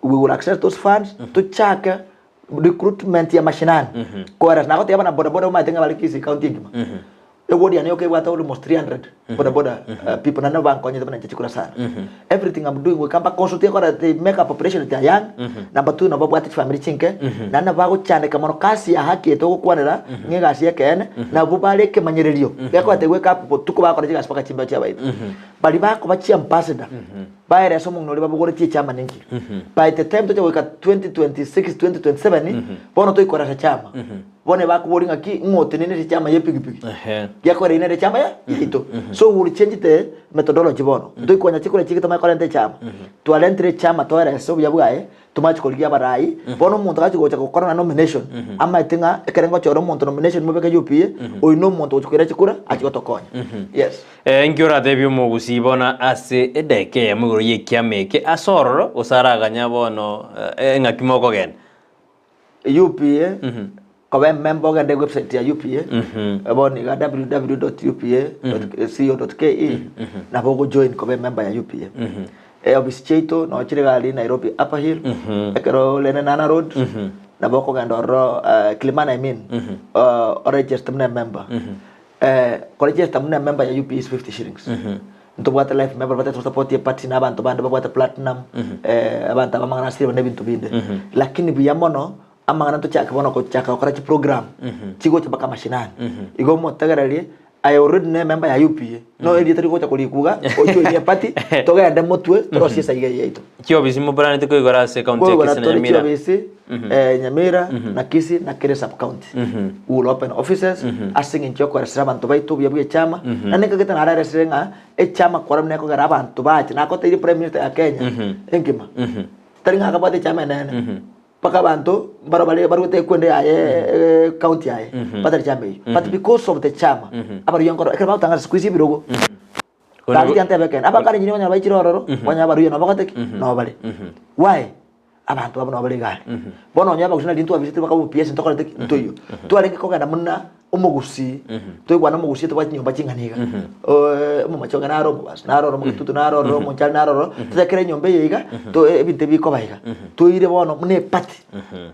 we will access those funds tochake Recruitment ya mashinani koeresa nagotebia abana boda boda omanyete ng'a bare Kisii county engima. Eward yane yoka ebwate almost 300 boda boda people naende nabo bankonyete buna inche chikura sana. Everything I'm doing goika mba consult ekora they make a population they are young, number two nabo babwate chifamiri chinke, naende nabo bagochandeka mono kasi ya haki eye togokwanera ng'a egasi ya ekeene, nabwo bare ekemanyererio gekoba they wake up botuko bagokora chigasi mpaka chimbeo chiabaito. Baria bakoba chiambassador, baerese omong'ina oria babogoretie echama ninki. By the time tocha goika 2026, 2027, bono toikoresa chama. Bono ebakoboria ng'aki ng'o otenenetie echama y'epigipigi Ehe. gekogera eyio nere echama ya yaito. So we will change the methodology bono. Ntoikonya chikura chike tomanye korenta echama. Twarentire echama toerese obuya bwaye, tomache korigia abarai. Bono omonto gachi gocha gokora na nomination, amaete ng'a ekere ngochora omonto nomination mobeke UPA, oyio na omonto ogochi koira chikura achi gotokonya. Yes. Eh, inki oratebie omogusii bono ase edaika eyemo igoro y'ekiama eke ase ororo gose araganya bono eh, eng'aki mokogenda? UPA koba emember ogende ewebsite ya UPA bono iga www.upa.co.ke nabo ogojoin koba emember ya UPA. Eofisi chiaito noo chire iga aria Nairobi Upper Hill ekero ore Lenana Road nabo okogenda ororo Kilimani I mean oregister buna emember. Koregister buna emember ya UPA is 50 shillings. Ntobwate life member batari tosupport eparty na abanto bande babwate platinum abanto aba amang'ana asire na ebinto binde. Lakini buya mono amang'ana ntochake bono gochaka gokora chiprogram chigocha mpaka mashinani. Igo omotegererie aye already ne emember ya UPA no erieta rigocha korikwa iga ojoinie eparty togende motwe torosie esaiga eye yaito. Chiofisi moplanete koigora ase ekaunti ya Koigora Kisii na tore Nyamira. chiofisi Nyamira na Kisii na kere sub county. We will open offices ase eng'encho yokoeresera abanto baito obuya bwa echama. Naende nkagete nareresire ng'a echama kora buna ekogera abanto bache nagotebirie prime minister ya Kenya engima tari ng'a akabwate echama enene mpaka abanto mbaro bare barwete ekwende yaye county yaye batari chama eyio but because of the chama abaruya nkoro ekero bagotang'ana siku hizi ebirogo Gaki tianteba ekeene, abakarengi nigo banyora baichire ororo, banyora abaruya nabo bagote ki? Nabo bare. Why? Abanto abo nabo bare iga are. Bono onye abagusii nari ntwabisete bakaba OPS ntokorete ki? Ntoiyo. Twarenge kogenda buna omogusii, toigwane omogusii tobwate chinyomba ching'ana iga. Omomachonge naro omobaso, naro oro omogetutu, naro oro omonchari, naro oro, tochakere enyomba eye iga, to ebinto ebi bikoba iga. Toire bono buna eparty,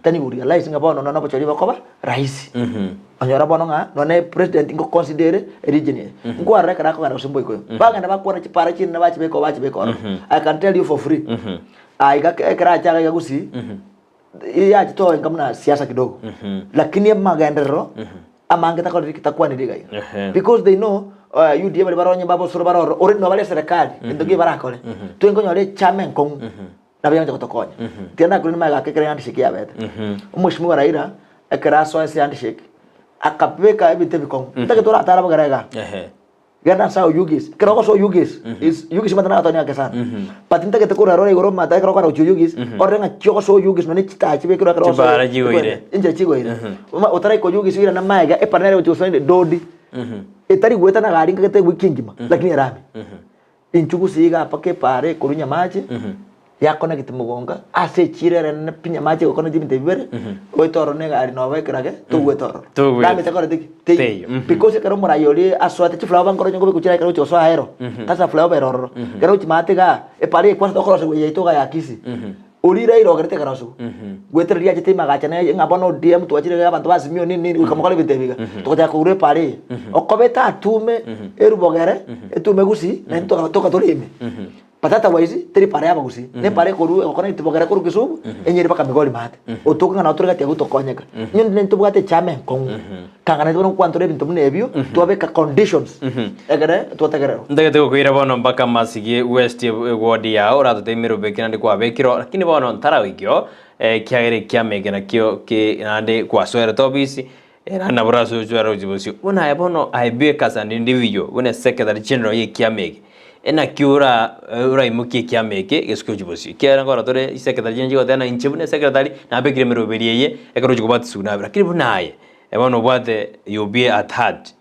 then you will realize ng'a bono nonya obochori bokoba rahisi. Onyora bono ng'a nonye president ngo consider ere region eye. Nkwarora ekero akogenda gose mboikoyo. Bagenda bakwana chipara chinene bachibeka oo bachibeka ororo. I can tell you for free. Aiga ekero acha iga gusii, yachitoa enka buna siasa kidogo. Lakini amagenderero amange takorire ki? Takwaniri iga iga. Ehe. Because they know UDA baria baronye babosoro bare ororo, already nabo bare eserekari, gento ki barakore. Twenkonyora echama enkong'u. Nabo yancha gotokonya. Tiga nakorire magega ake ekero ehandshake yabete. Omweshimiwa Raila ekero asoa ase ehandshake, akabeka ebinto ebikong'u. Ntagete oratare abogere igaa. Ehe. Genda ase Oyugis. Ekero ogosoa Oyugis, is Oyugis omanyete nagataoni ake sana. But ntagete korora igoro omanyete ekero okogenda gochia Oyugis, orore ng'aki ogosoa Oyugis nonye chitaya chibekirwe ekero osoire. Chibara chigoire. Enchera chigoire. Otaraika Oyugis oirane magega, epara nere egochia gosoa inde Dodi. Etari goeta na gari nkagete ewiki engima, lakini erami. Inchugu siga mpaka epaara ekorwa nyamache, yakonegete mogonga, ase echiiro ere enene pi nyamache egokoneti ebinto ebi bibere, goeta ororo na egari noba ekerage, togweta ororo. Togweta. Damage takoreti ki? Teiyo. Teiyo, mhm. Because ekero omorai oria asoete chiflower nkoro onye kobekwa chire ekero ogochia gosoa ahero, tasa flyover ere ororo. Ekero ogochia maate igaa, epaara eye kwanza tokorosiwa eye yaito iga ya Kisii. Oria Raila ogerete ekarosiwa. Goetera riachete emagacha neye ng'a bono ODM twachire iga abanto ba Azimio nini nini goika mokore ebinto ebi iga. Togochaka kogura epara eye. Okobeta atume erubogere, etume gusii, naende toka toka tore ime. But otherwise, teri para ya abagusii. Ne epara ekorwa egokora bogere korwa Kisumu, enyere mpaka Migori maate. Otoke ng'a nabo tore gati abwo tokonyeka. Inwe ninde ntobwate echama enkong'u. Kangana naintwe bono nkwantora ebinto buna ebio, twabeka conditions, ekere twategererwa. Ntagete gokoira bono mpaka Masigi West eward yao oratotebi merobeki naende kwabekirwe lakini bono ntaragoikio ekiagera ekiama eke nakio ki naende kwasoerete ofisi naende nabo orasoe ochware gochia bosio. Bono aye bono aye bweka as an individual buna secretary general ya ekiama eke enaki ora oraimokie ekiama eke gesuke gochia bosio ekiagera nkorora tore secretary general chigoteba ng'a inche buna secretary nabekire emeroberi eye ekero ogochia kobatiswa nabe lakini buna aye Bono obwate you be at heart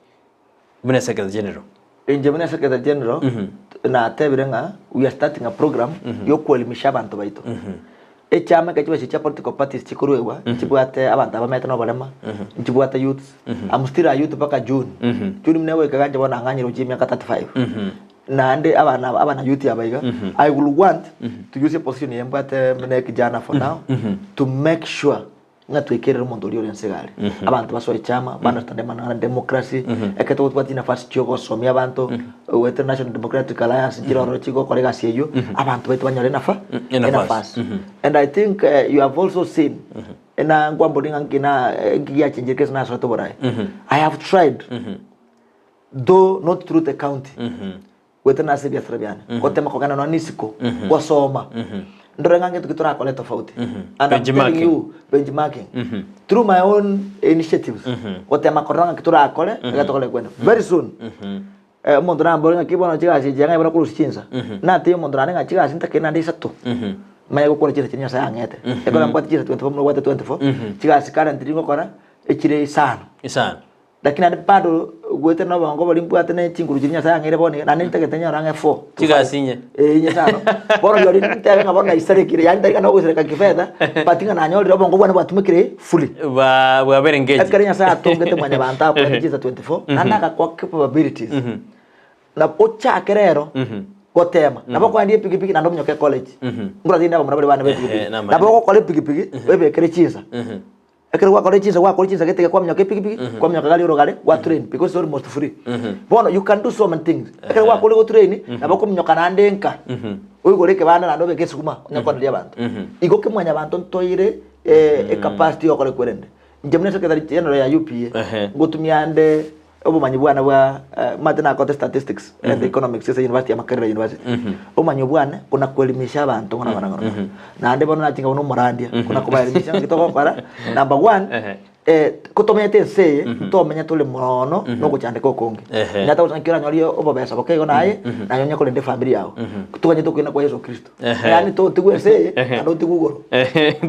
buna secretary general. Inche buna secretary general natebire ng'a we are starting a program yokoelimisha abanto baito. Echama ekero chibesa chia political parties chikoruegwa nchibwate abanto abamete na oborema, nchibwate youths, I'm still a youth mpaka June. June buna egoika iga inche bono nang'anyire gochia emiaka 35. Naende abana aba abana youth aba iga, I will want to use a position eye mbwate buna ekijana for now to make sure. Ng'a twekerere omonto oria ore ense gare. Abanto basoe chama, ba understand amang'ana a democracy, ekero tobwate chinafasi chia ogosomia abanto, goetera National Democratic Alliance nchire ororo chigokora egasi eyio, abanto baito banyore enafa Enafasi. enafasi. And I think eh, you have also seen, na nkwambori ng'a nki na nki giachenchire kese nasoete oboraai. I have tried, though not through the county, Goetera ase ebiasara biane, gotema kogenda nonya nisiko, gosoma, ndore ng'a ngento ki torakore tofauti. And I'm telling Benchmarking. you, benchmarking. Through my own initiatives, gotema korora ng'aki torakore, iga tokore kwenda. Very soon, eh, omonto nambore ng'aki bono chigasi echi ang'e bono korusia chinsa. Natebie omonto naende ng'a chigasi ntakeri naende isato, manye gokora chinsa chiria Nyasaye ang'ete. Ekero mbwate chinsa 24 buna obwate 24, chigasi currently ngokora, echire isano. Isano. Lakini naende bado goetera nobongo boria mbwate ne chinguru chiria Nyasaye ang'eire bono iga, naende ntagete nyore ang'e four to five. Chigasi inye. Eh, inye isano. Bono rirorio ntebe ng'a bono naisarekire, yaani tari ng'a nogoisereka kifedha, but ng'a nanyorire obongo bwane bwatumekire fully. Bwa bwabere engaged. Ekero Nyasaye atongete mwanyabanto akorete chinsa 24, naende agakoa capabilities, na ochake rero gotema, nabo okoendia epikipiki naende ominyoke ecollege. Nkorora tinde abamura baria bane ba epikipiki. Ehe, namaene. Nabo ogokora epikipiki, oebekere chinsa. Ekero gwakorire chinsa gwakorire chinsa gete kwaminyoka epikipiki, kwaminyoka gari orogare, gwa train because it's almost free. Bono you can do so many things. Ekero gwakorire go train, nabo okominyoka naende nka, oigore ekebanda naende obeke esukuma onye koneria abanto. Igo ki mwanyabanto ntoire ecapacity yokora ekwerende. Inche buna secretary general ya UPA, Ehe. ngotumia nde Obomanyi bwane bwa omanyete nakote statistics and economics ase university ya Makerere University. Obomanyi obwo bwane kona koelimisha abanto ng'ora ng'ora ng'ora. Naende bono nachinga buna omorandia kona kobaelimisha ng'aki togokora. Number one, Ehe. eh, kotomenyete ense eye, ntomenye tore moono na ogochandeka okonge. Ehe. Nyata gose naki oranyorie obobesa boke igo naye, naye onye korenda efamiri yago. Toganyete okoina kwa Yeso Kristo. Ehe. Yaani totigwe ense eye, Ehe. naende otigwe igoro.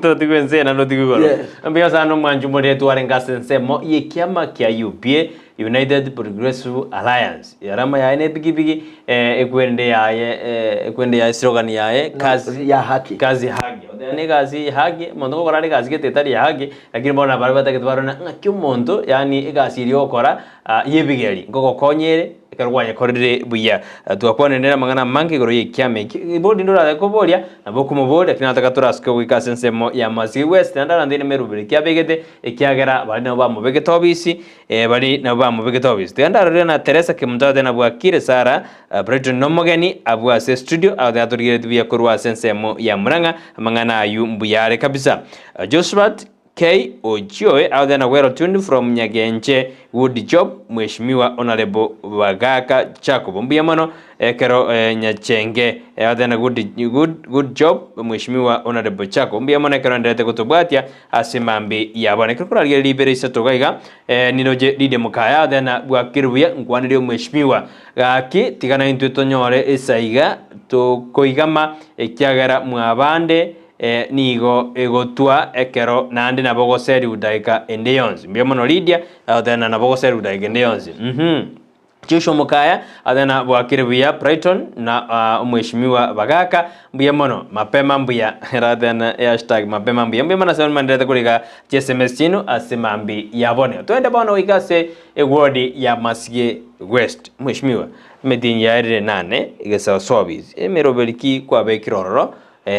Totigwe ense eye naende otigwe igoro. Yes. Mbuya sana omwanchi omorere twarenge ase ensemo y'ekiama kia UPA, United Progressive Alliance. Erama yaye na epikipiki eh, ekwende yaye eh, ekwende yaye slogan yaye kazi ya haki. kazi haki. Oteba na egasi ya haki, omonto ngokora are egasi gete etari ya haki, lakini bono nabo baria batagete barore ng'aki omonto yaani egasi eria ogokora ah, y'ebigeri nkogokonya ere, Ekero gwayekorire buya, twakwanire amang'ana amange igoro y'ekiama eki. Ribori rinde orare koboria, nabo okomoboria, lakini nataka torasuke goika ase ensemo ya Masige West, naende arande nemeroberi ki abegete, ekiagera baria nabo bamobegete obisi, eh, baria nabo bamobegete obisi. Tiga ndarorire na Teresa Kemunto agotebi na bwakire Sarah, Brighton nomogeni abwo ase estudio, agotebi atorigeretie buya korwa ase ensemo ya Murang'a, amang'ana aywo mbuya are kabisa. Josphat K Ochioe out there na well tuned from Nyagenche good job Mheshimiwa Honourable Bagaka Jacob mbuya mono ekero eh, Nyachenge eh, out there na good, good, good job Mheshimiwa Honourable Jacob mbuya mono ekero enderete gotobwatia ase mambi ya bono ekero korarigereria ribere isato iga iga eh, niroche Lydia Mokaya out there na bwakire buya nkwanere Omweshimiwa gaki tiga naintwe tonyore esaiga tokoigama ekiagera mwabande Nigo egotwa ekero naende nabo ogoserigwa dakika ende yonsi. Mbuya mono Lydia, agoteba nabo ogoserigwa dakika ende yonsi. Uhum. Joshua Mokaya, agoteba na bwakire buya Brighton na ah, omweshimiwa Bagaka, mbuya mono, mapema mbuya. Agoteba na hashtag mapema mbuya. Mbuya mono ase manderete korika chi SMS chiaino ase mambi ya bono. Twende bono goika ase eward ya Masige West. Mweshimiwa, emetienyi yaerire nane, egesaosobis, emeroberi ki kwabekire ororo?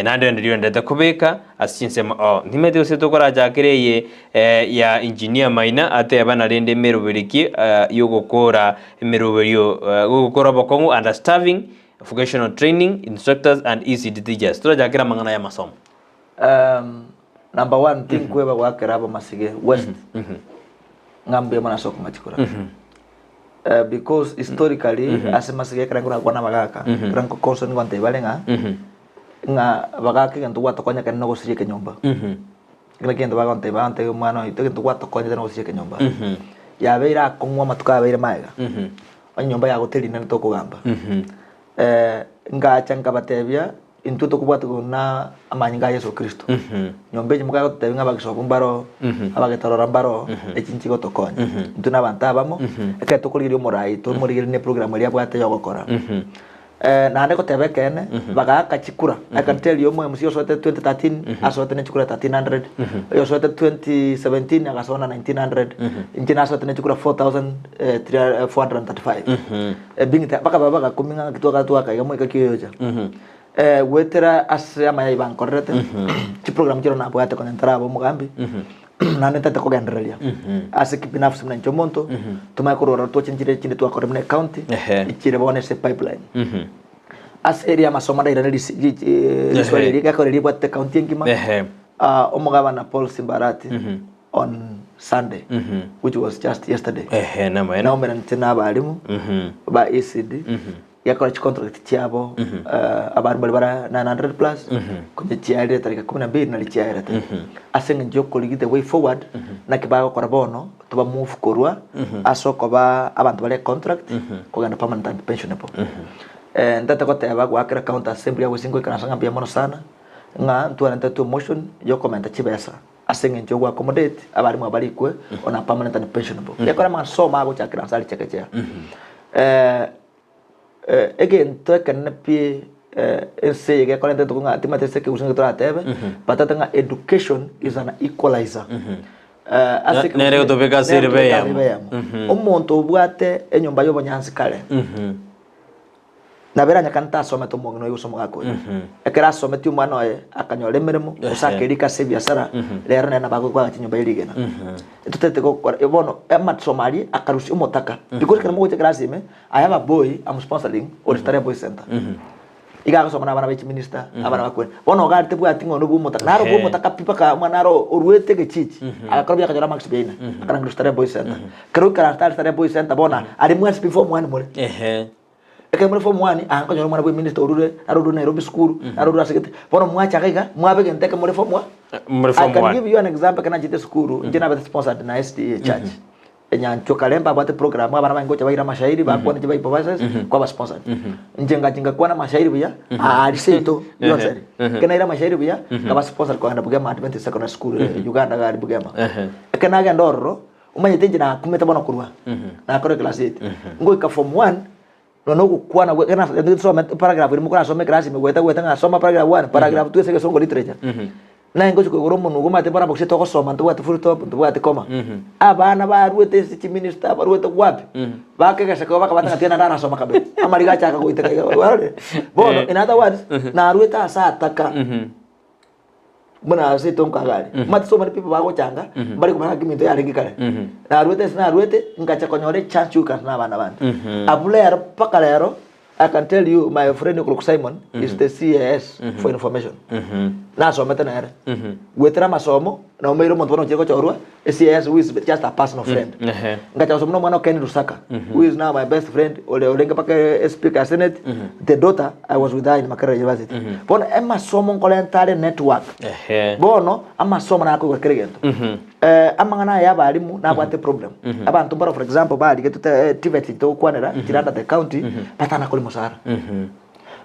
Naende rende riorendete kobeka ase chinsemo oo. Ntimanyeti gose tokorachakere eye ya Engineer Maina ateba na rende emeroberi ki yogokora emeroberio gokora obokong'u under starving, vocational training instructors and ECD teachers. Torachakere amang'ana y'amasomo. Number one tinkweba goakera abamasige west ng'a mbuya mono ase okomachikora Because historically ase masige ekero nkorakwana abagaka, ekero nkokosa nigo ntebia bare ng'a, ng'a abagaka egento gwatokonyete ekero nogosiria ekenyomba. Ekero nakio egento bagontebia bagontebia omwana oito egento gwatokonyete nogosiria ekenyomba. Yabeire akong'u amatuko abeire magega, onye enyomba yago teri nene tokogamba. Ngacha nkabatebia. Intwe tokobwatigwa na amanyinga a Yeso Kristo. Nyomba eye mokare gototebia ng'a abagisobo mbaro, abagetorora mbaro, echi nchigotokonya. Intwe na abanto abamo, ekero tokorigereria omorai tomorigererie na eprogram eria abwate ya ogokora. Naende goteba ekeene, bagaaka chikura, I can tell you omo MC osoete 2013, asoete ne chikura 1300, oyo osoete 2017 agasoa na 1900, inche nasoete ne chikura 4435. Ebing'iti bakaba bagakumia ng'a ng'aki twakare twakaiga moika ki oyocha. Goetera ase amayai bankorerete, chiprogram chiria nabwate konya ntaraba omogambi, Naende ntagete kogendereria ase kibinafsi buna inche omonto, tomanye korwa ororo toche nchire chinde twakora buna ecounty, echire bono ase epipeline. Ase eria amasomo ndairane risi- ri- eh, riswali eria gekore ribwatete ecounty engima, ah, omogabana Paul Simbarati on Sunday, which was just yesterday, Ehe, namaene. naumeranete na abalimu ba ECD, Gekora chicontract chiabo abande baria bara 900 plus konya chiarire tariki kumi na mbili nari chiaerete ase eng'encho yokorigia the way forward naki bagokora bono toba move korwa ase okoba abanto bare contract kogenda permanent and pensionable. Ntete goteba goakera county assembly ya Gusii ngoikaransa ng'a mbuya mono sana ng'a ntwarentete emotion yokomenta chibesa ase eng'encho yogo accommodate abarimu abarikwe on a permanent and pensionable. Gekora amasomo agochakera ase aria chekechea. Egento ekenene pi ense eye gekorenta intwe ng'a timanyeti ase ekegusii naki toratebe, but totebe ng'a education is an equalizer. Ase Ne- nere egotobeka ase nere eriba egotobeka ase eyemo. eriba eyemo. Omonto obwate enyomba ya obonyansi kare, nabo eranyekane tasomete omong'ina oye gose omogaka oye. Ekero asometie omwana oye, akanyora emeremo, gose akerika ase ebiasara, rero nere nabo agoaka chinyomba ye rigena. Totete gokora bono amasomo aria akarusia omotaka because ekero mogocha ekerasi ime I have a boy I'm sponsoring ore Starehe Boys Centre. Iga agosoma na abana ba chiminister, abana ba kweri. Bono iga tebwati ng'a one bwa omotaka. Naro bwa omotaka pi mpaka omwana aro oruete egechichi, agakora buya akanyora marks buya ina, akarangerwa Starehe Boys Centre. Ekero oikaransete are Starehe Boys Centre bono are mwensi pi form one more. Ekero more form one, aa nkonyora omwana bwa eminister orure, naro orure Nairobi school, naro orure ase gete. Bono mwacha iga iga, mwaba egento ekemo more form one. More I form can one. give you an example ekero nachete esukuru, inche nabete sponsored na SDA church. Enyanchwa kare mbabwate program abana bange gocha baira amashairi bakwane chibible verses kwaba sponsored. Inche ngachi ngakwana amashairi buya aria seito yonsi aria. Ekero naira amashairi buya nkaba sponsored kogenda Bugema Adventist Secondary School Uganda iga aria Bugema. Ekero nagenda ororo omanyete inche nakumete bono korwa nakora eclass eight ngoika form one Nonya ogokwana gwe ekero nase nsomete paragraph eria mokorasome ekerasi ime goeta goeta ng'a soma paragraph one, paragraph two ase egesongo literature. Naye ngochia koigora omonwa igo omanyete bono abagusii togosoma ntobwati full stop, ntobwati comma. Abana barwete ase chiminister, barwete wapi, bakegesa igo bakabata ng'a tiga naende arasoma kabere, amariga achaka goiteka iga kwarorire? Bono in other words, narwete ase ataka. Buna ase etonko iga aria. Omanyete so many people bagochanga, mbari komanya ng'aki eminto yarenge kare. Narwete ase narwete, ngacha konyora echance yogoikaransa na abana bande. Abwo rero mpaka rero, I can tell you my friend okorokwa Simon is the CAS for information. Nasomete nere. Goetera amasomo, naumeire omonto bono ochire gochorwa, CAS who is just a personal friend. Ngacha gosoma na omwana o Ken Lusaka, who is now my best friend, ore orenge mpaka espeaker ya senate, the daughter I was with her in Makerere University. Bono emasomo nkorenta are network. Bono amasomo nakoigwa kera egento. Amang'ana aya ya abalimu nabwate problem. Abanto mbaro for example barigetwe TVET togokwanera chire under the county batanakori mosara.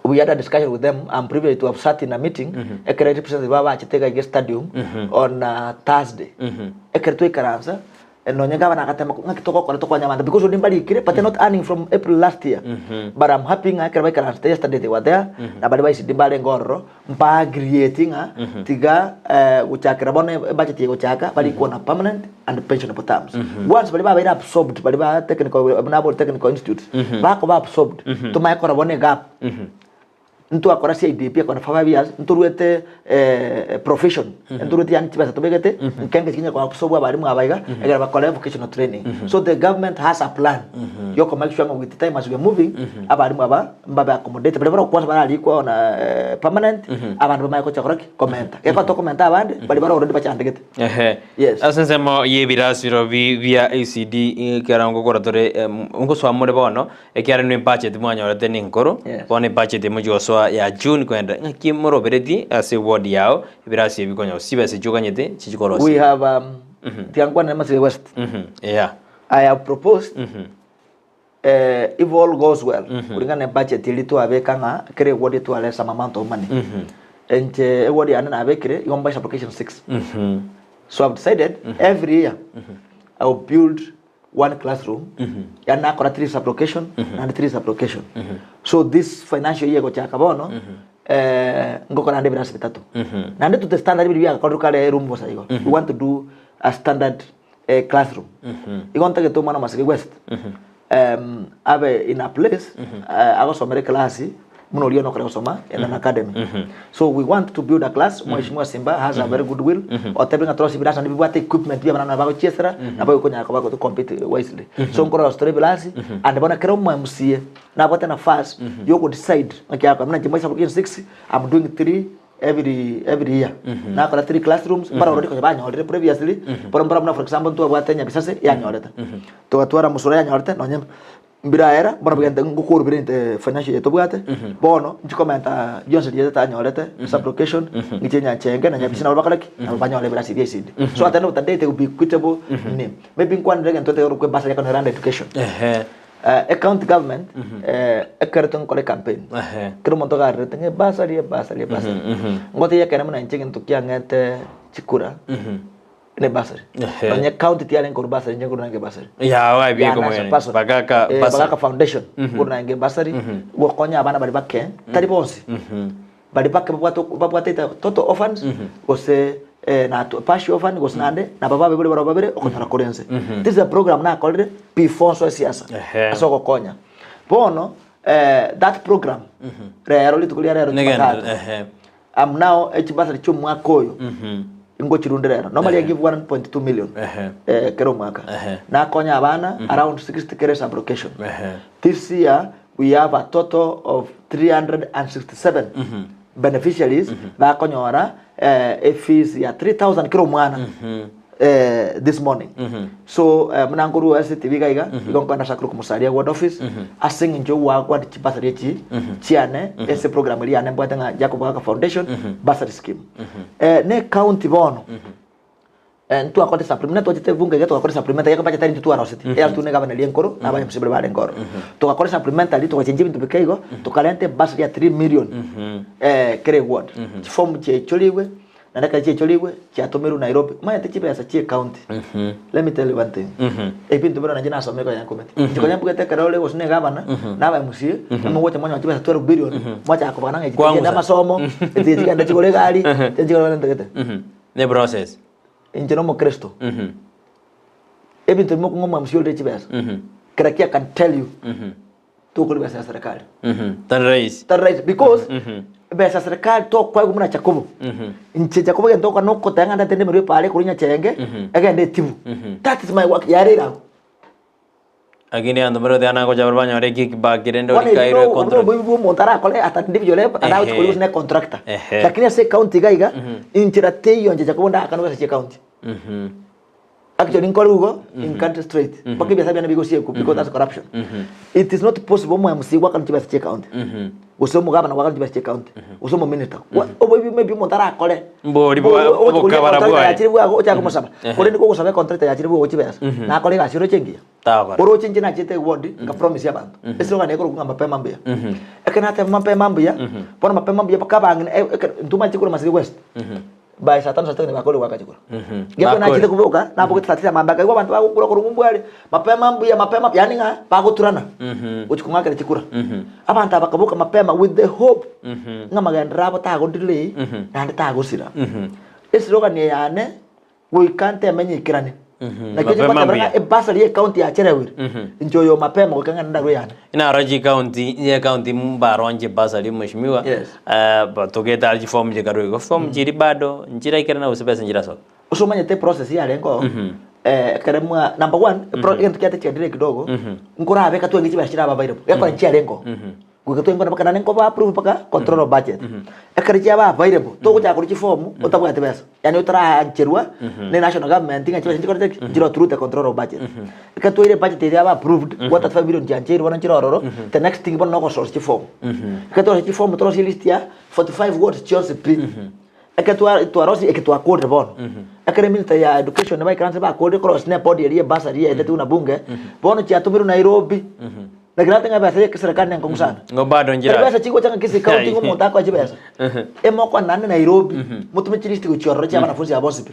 We had a discussion with them, I'm privileged to have sat in a meeting, ekero representative babo bachete iga iga stadium on Thursday. Ekero twaikaransa, nonye gavana agatema ng'aki togokora tokonye abanto because onde mbarikire but they're not earning from April last year. But I'm happy ng'a ekero baikaransete yesterday they were there, na baria ba ECD mbarenge ororo, mbaagreeti ng'a tiga gochakera bono ebudget eye egochaka barikwe on a permanent and pensionable terms. Once baria babeire absorbed baria ba technical buna abwo technical institutes, bakoba absorbed, tomanye korora bono egap. Ntwakora CIDP ekona for 5 years, ntoruete profession, ntoruete yaani chibesa tobegete, nkenge chikinya ko absorb abarimu aba iga, ekero bakore vocational training. So the government has a plan yoko make sure ng'a with the time as we are moving, abarimu aba mbabe accommodated, baria barokwansa bararikwe on a permanent, abande bamanye gocha kora ki? Komenta. Gekogera tokomenta abande, baria bare already bachandegete. Ehe. Yes. Ase ensemo y'ebirasiro bi bia ECD ekero ngokora tore ngosoa more bono, ekiagera inwe ebudget mwanyorete nenkoro, Yes. bono ebudget emochie gosoa ya June koenda ng'aki moroberetie ase eward yao, ebirasi ebi konya chibesa echio okanyete chichi We korosiwa. have um, tiga nkwane Masire West. Yeah. I have proposed if all goes well, kulingana na ebudget eria twabeka ng'a kera eward etware some amount of money. Inche eward yane nabekire igo mbaise application six. So I've decided every year I will build one classroom, yaani nakora three sub-location naende three sub-location. So this financial year egochaka bono, ngokora naende ebirasi bitato. Naende to the standard biria biagakorerwe kare eroom bosa igo. We want to do a standard classroom. Igo ntagete omwana o Maseke West abe in a place agosomera ekelasi. Buna oria nokore gosoma in an academy. So we want to build a class, Mheshimiwa Simba has a very good will, otebire ng'a torosie ebirasi naende bibwate equipment bia abana nabo bagochiesera, nabo bagokonyara koba to compete wisely. So nkorosia tore ebirasi, and bono ekero omo MCA nabwate nafasi ya ogodecide ng'aki agokora, buna inche mwaisa korwa 6, I'm doing three every every year. Nakora three classrooms, mbaro already konya banyorire previously, bono mbaro buna for example ntwabwate Nyabisase yanyorete, togatwara Musura yanyorete, nonye Mbiraera, bono bigente ngokorubire inte financial eye tobwate, bono nchikomenta bionsi riria tanyorete, sub-location, ng'iche Nyanchenge na Nyabisi nabo bakore ki? Nabo banyore ebirasi ebi esidi. So at the end of the day it will be equitable nini. Maybe nkwanere egento ntagete korokwa ebasari ekero nere under education. Ehe. Eh, ecounty government, eh, ekero togokora ecampaign, Ehe. kera omonto iga arerete ng'a ebasari ebasari ebasari. Ngotebia ekene buna inche egento kiang'ete chikura, ne bursary. Ehe. Nonye county tiarenge korwa bursary inche nkorwa nange bursary. Yawa Yeah, ebieko as a mwene. person. Bagaka Eh, bursary. Bagaka foundation nkorwa nange bursary gokonya abana bari bake tari bonsi bari bake babwate babwate either total orphans gose eh, na partial orphan gose naende nabo babebre barabwo babere okonyora kore nse. This is a program nakorire before nsoe siasa Ehe. ase ogokonya. Bono eh, that program rero rituko ria rero Negende, Jumatatu ehe. I'm now echibasari chi'omwaka oyo ingochirunde rero. Normally I give 1.2 million Ehe. eh, kera omwaka. Ehe. Nakonya abana around 60 kera sub-location. Ehe. This year we have a total of 367 beneficiaries bakonyora eh, efees ya 3000 kera omwana eh, this morning. So eh, buna nkorwa ase TV iga iga, igo nkoenda ase akorokwa Musalia Ward Office, ase eng'encho ogwakwa chibasari echi chiane ase program eria yane mbwate ng'a Jacob Mogaka Foundation Bursary Scheme. Eh, ne county bono eh, ntwakorete supplement twachete bunge iga twakora supplementary iga budget intwe twaroseti eyarosetiwe ne gavana eria enkoro na abanye baria barenge ororo. Togakora supplementary togachenjia ebinto bike igo, tokarenta ebasari ya 3 million eh, kera eward. Chiform chiaichorigwe Naende ekero chiaichorigwe, chiatomirwe Nairobi. Omanyete chibesa chia ecounty, let me tell you one thing, ebinto bire nainche nasomire konya nkometi. Inche konya mbugete ekero ore gose na egavana, na aba MCA, mogocha mwanyora chibesa 12 billion, mwachaka kobana ng'a echi Kwangusa. chigende amasomo, echi chigende chigore egari, echi chigore gento gete. Ne process. Inche na omokristo, ebinto bimo okong'a omo MCA orire chibesa, kera ki I can tell you, tokori besa ya serikali. Tari rahisi. Tari rahisi because besa ya serikali tokoegwa buna Jakobo. Inche Jakobo egento ogokora nokoteba ng'a ndete ndemerwe epaara ekorwa Nyachenge egende etibu. That is my work yare ere agwo. Lakini abanto mbare goteba nagocha bare banyore kickback rende Bono orikairwe ebi no contract. oboibi bwa omonto arakore at an individual level Ehe. aragochi koria gose ne contractor. Ehe. Lakini ase ecounty iga iga inchera teiyo inche Jakobo ndakane besa chia ecounty. Actually nkore igo in country straight mpaka ebiasara biane bigosiekwa because that's corruption. It is not possible omo MC gwakana chibesa chia ecounty gose omogabana gwakana chibesa chia ecounty gose omominister oboibi maybe omonto arakore Mbori bwa- Ogochi koria obokabara econtractor bwaye. yachire bwago ochake komosaba korende kogosaba econtractor yachire bwago chibesa nakore egasi oroche engiya Tagokora. oroche inche nachete eward nkapromise abanto eslogan ekorokwa ng'a mapema mbuya ekero nateba mapema mbuya bono mapema mbuya mpaka abang'ina intwe omanyete korwa Masiri West By saa tano saa sita bakore goaka chikura. Geko nachete Bakore. koboka nabogete saa tisa mambia nkaigwa abanto bagokura korwa ng'umbu are mapema mbuya mapema yaani ng'a bagoturana gochia kong'akera chikura. Abanto aba bakaboka mapema with the hope ng'a magenderero abo tago delay naende tagosira. Eslogan eye yane goika ntemenye ikerane. Nakio Mapema ngotebera mbuya. ng'a ebasari ya ecounty yacherewire inche oyo mapema goika ng'ende ndarwe eyane. Inaro chikaunti ye county mbaronche bursary mheshimiwa Yes. eh, togete are chiform chikarwa igo form chiri bado nchiraikerana gose besa nchirasoka Ase omanyete eprocess yarenge oo, ekere mwa number one, epro egento kiaete chiadelay kidogo, nkorabeka twenge chibesa chiraba available, gekora nchiarenge oo. Goika twenge mpaka naende nkoba approve mpaka control of budget. Ekero chiaba available, togochaka korwa chiform otabwati besa, yaani otaraancherwa ne national government ng'a chibesa nchikorete ki? Nchiro through the control of budget. Ekero twaire ebudget eria yaba approved, 135 billion chiancheirwe bono nchire ororo, the next thing bono nogosource chiform. Ekero twarosia chiform torosie list ya 45 wards chionsi pi. Ekero twa twarosia eke twakorire bono, ekero eminister ya education baikaranse bakorire korosia na ebodi eria ebasari yaetetigwe na bunge, bono chiatomirwe Nairobi, naki nate ng'a ebesa ya eserikali ne enkong'u sana. Ng'o bado nchira Ebesa chigocha ng'a Kisii county ng'a omonto akoe chibesa, emokwana naende Nairobi, motome chilist gochia ororo chia abanafunzi aba bonsi pi.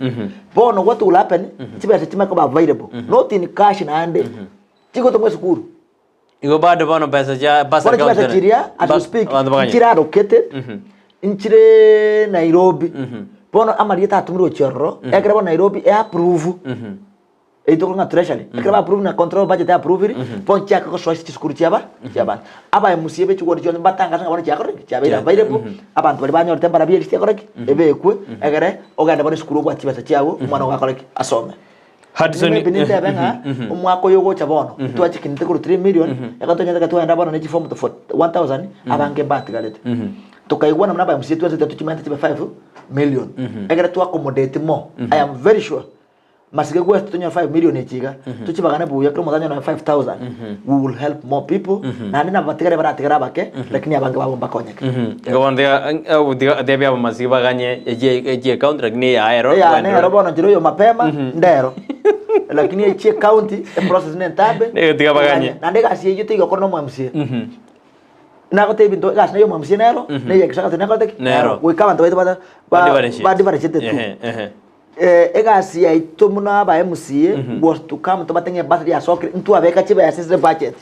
Bono what will happen, chibesa chimanye koba available, not in cash naende, chigotomwa esukuru. Igo bado bono besa chia Bono chibesa chiria as we speak nchire allocated nchire Nairobi bono amarieta atomirwe gochia ororo ekero bono Nairobi e approve. Eyio tokore ng'a treasury, ekero ba approve na control budget ya approviri, bono chiake gosoa ase chisukuru chiaba chi'abanto. Aba MCA be chiward chionsi mbatangase ng'a bono chiakorire ki? Chiabeire available, abanto baria banyorete mbarabwo elisiti ekore ki? Ebekwe, egere ogende bono esukuru obwate chibesa chiago, omwana ogo akore ki? Asome. Hudson, Maybe nintebe ng'a omwaka oyo ogocha bono, ntwachikinete korwa 3 million, ekero twanyete ekero twagenda bono ne chiform to 1000, abange mbatigarete. Tokaigwana buna aba MCA twensi tochimente chibe 5 million, egere to accommodate more. I am very sure. Masike gwesi tonyore 5 million echi iga, tochibagane buya kera omonto anyore 5000, we will help more people, naende nabo batigare baratigare abake, lakini abange babo mbakonyeke. Igo bono tiga tiga tebia abamasike baganye echie echie county lakini eyaye ero Eyane ero bono nchera oyo mapema, ndero. Lakini echie county, eprocess nentambe, Nigo tiga baganye. naende egasi eyio tigokora na omo MCA. Nagotebia ebinto egasi neye omo MCA nero, neye executive nekorete ki? Nero. Goika abanto baito bata Ba differentiate. ba differentiate tu. Ehe, ehe. Egasi yaito buna aba MCA was to come tobate ng'a ebasari yasokire ntwabeka chibesa ase ebudget.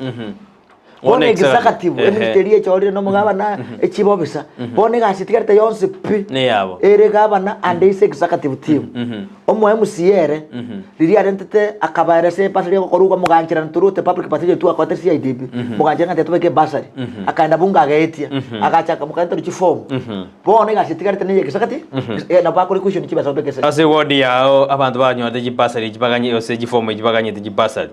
Bono Bono executive ehe. eministry eria echorire na omogabana echief officer bono egasi etigarete yonsi pi Neyabo. ere gavana and his executive team. Omo MCA ere riria arentete akabaeresa ebasari egokorwa mogancherana through the public participation twakorete CIDB mogancherana ng'a tobeke ebasari akaenda bunge agaetia agachaka mokarenta chiform Bono egasi etigarete neye egesagati, nabo bakore equation chibesa babeke ase. Ase eward yao abanto banyorete chibasari echi baganye gose chifomu echi baganyete chibasari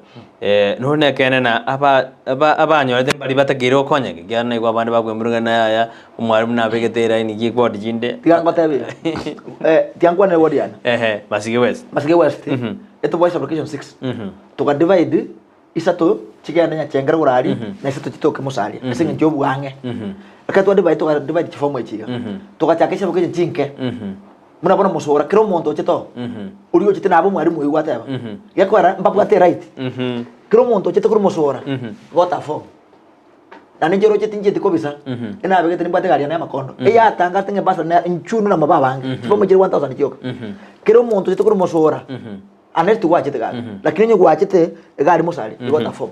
nonya nekeene na aba aba abanyorete mbari batakeire gokonyeka ekiagera naigwa abande bakoemurungania ng'a yaya omwalimu nabegete eraini ki eward chinde. Tiga ngotebie, tiga nkwane eward yane. Ehe, Masige West. Masige West, etoboa sub-location 6, toka divide isato chigende Nyachengera igoro aria, na isato chitoke Musalia, ase eng'encho y'obwang'e. Ekero twa divide toga divide chifomu echi iga, togachaka echisabuku echi chinke, buna bono mosora kera omonto ochete oo, oria ochete nabe omwalimu oyio gwateba, gekoera mbabwate eright, kera omonto ochete korwa mosora, gota form. Naende inche roche tinchieti kobisa, enabegete nimbwate egari yane y'amakondo, eyatangate ng'a ebasari na inchuo na amabe abange, chifomu chire 1000 chioka. Kera omonto ochete korwa mosora, Unless tigwachete gaki. Lakini onye gwachete iga aria mosari, igo ota form.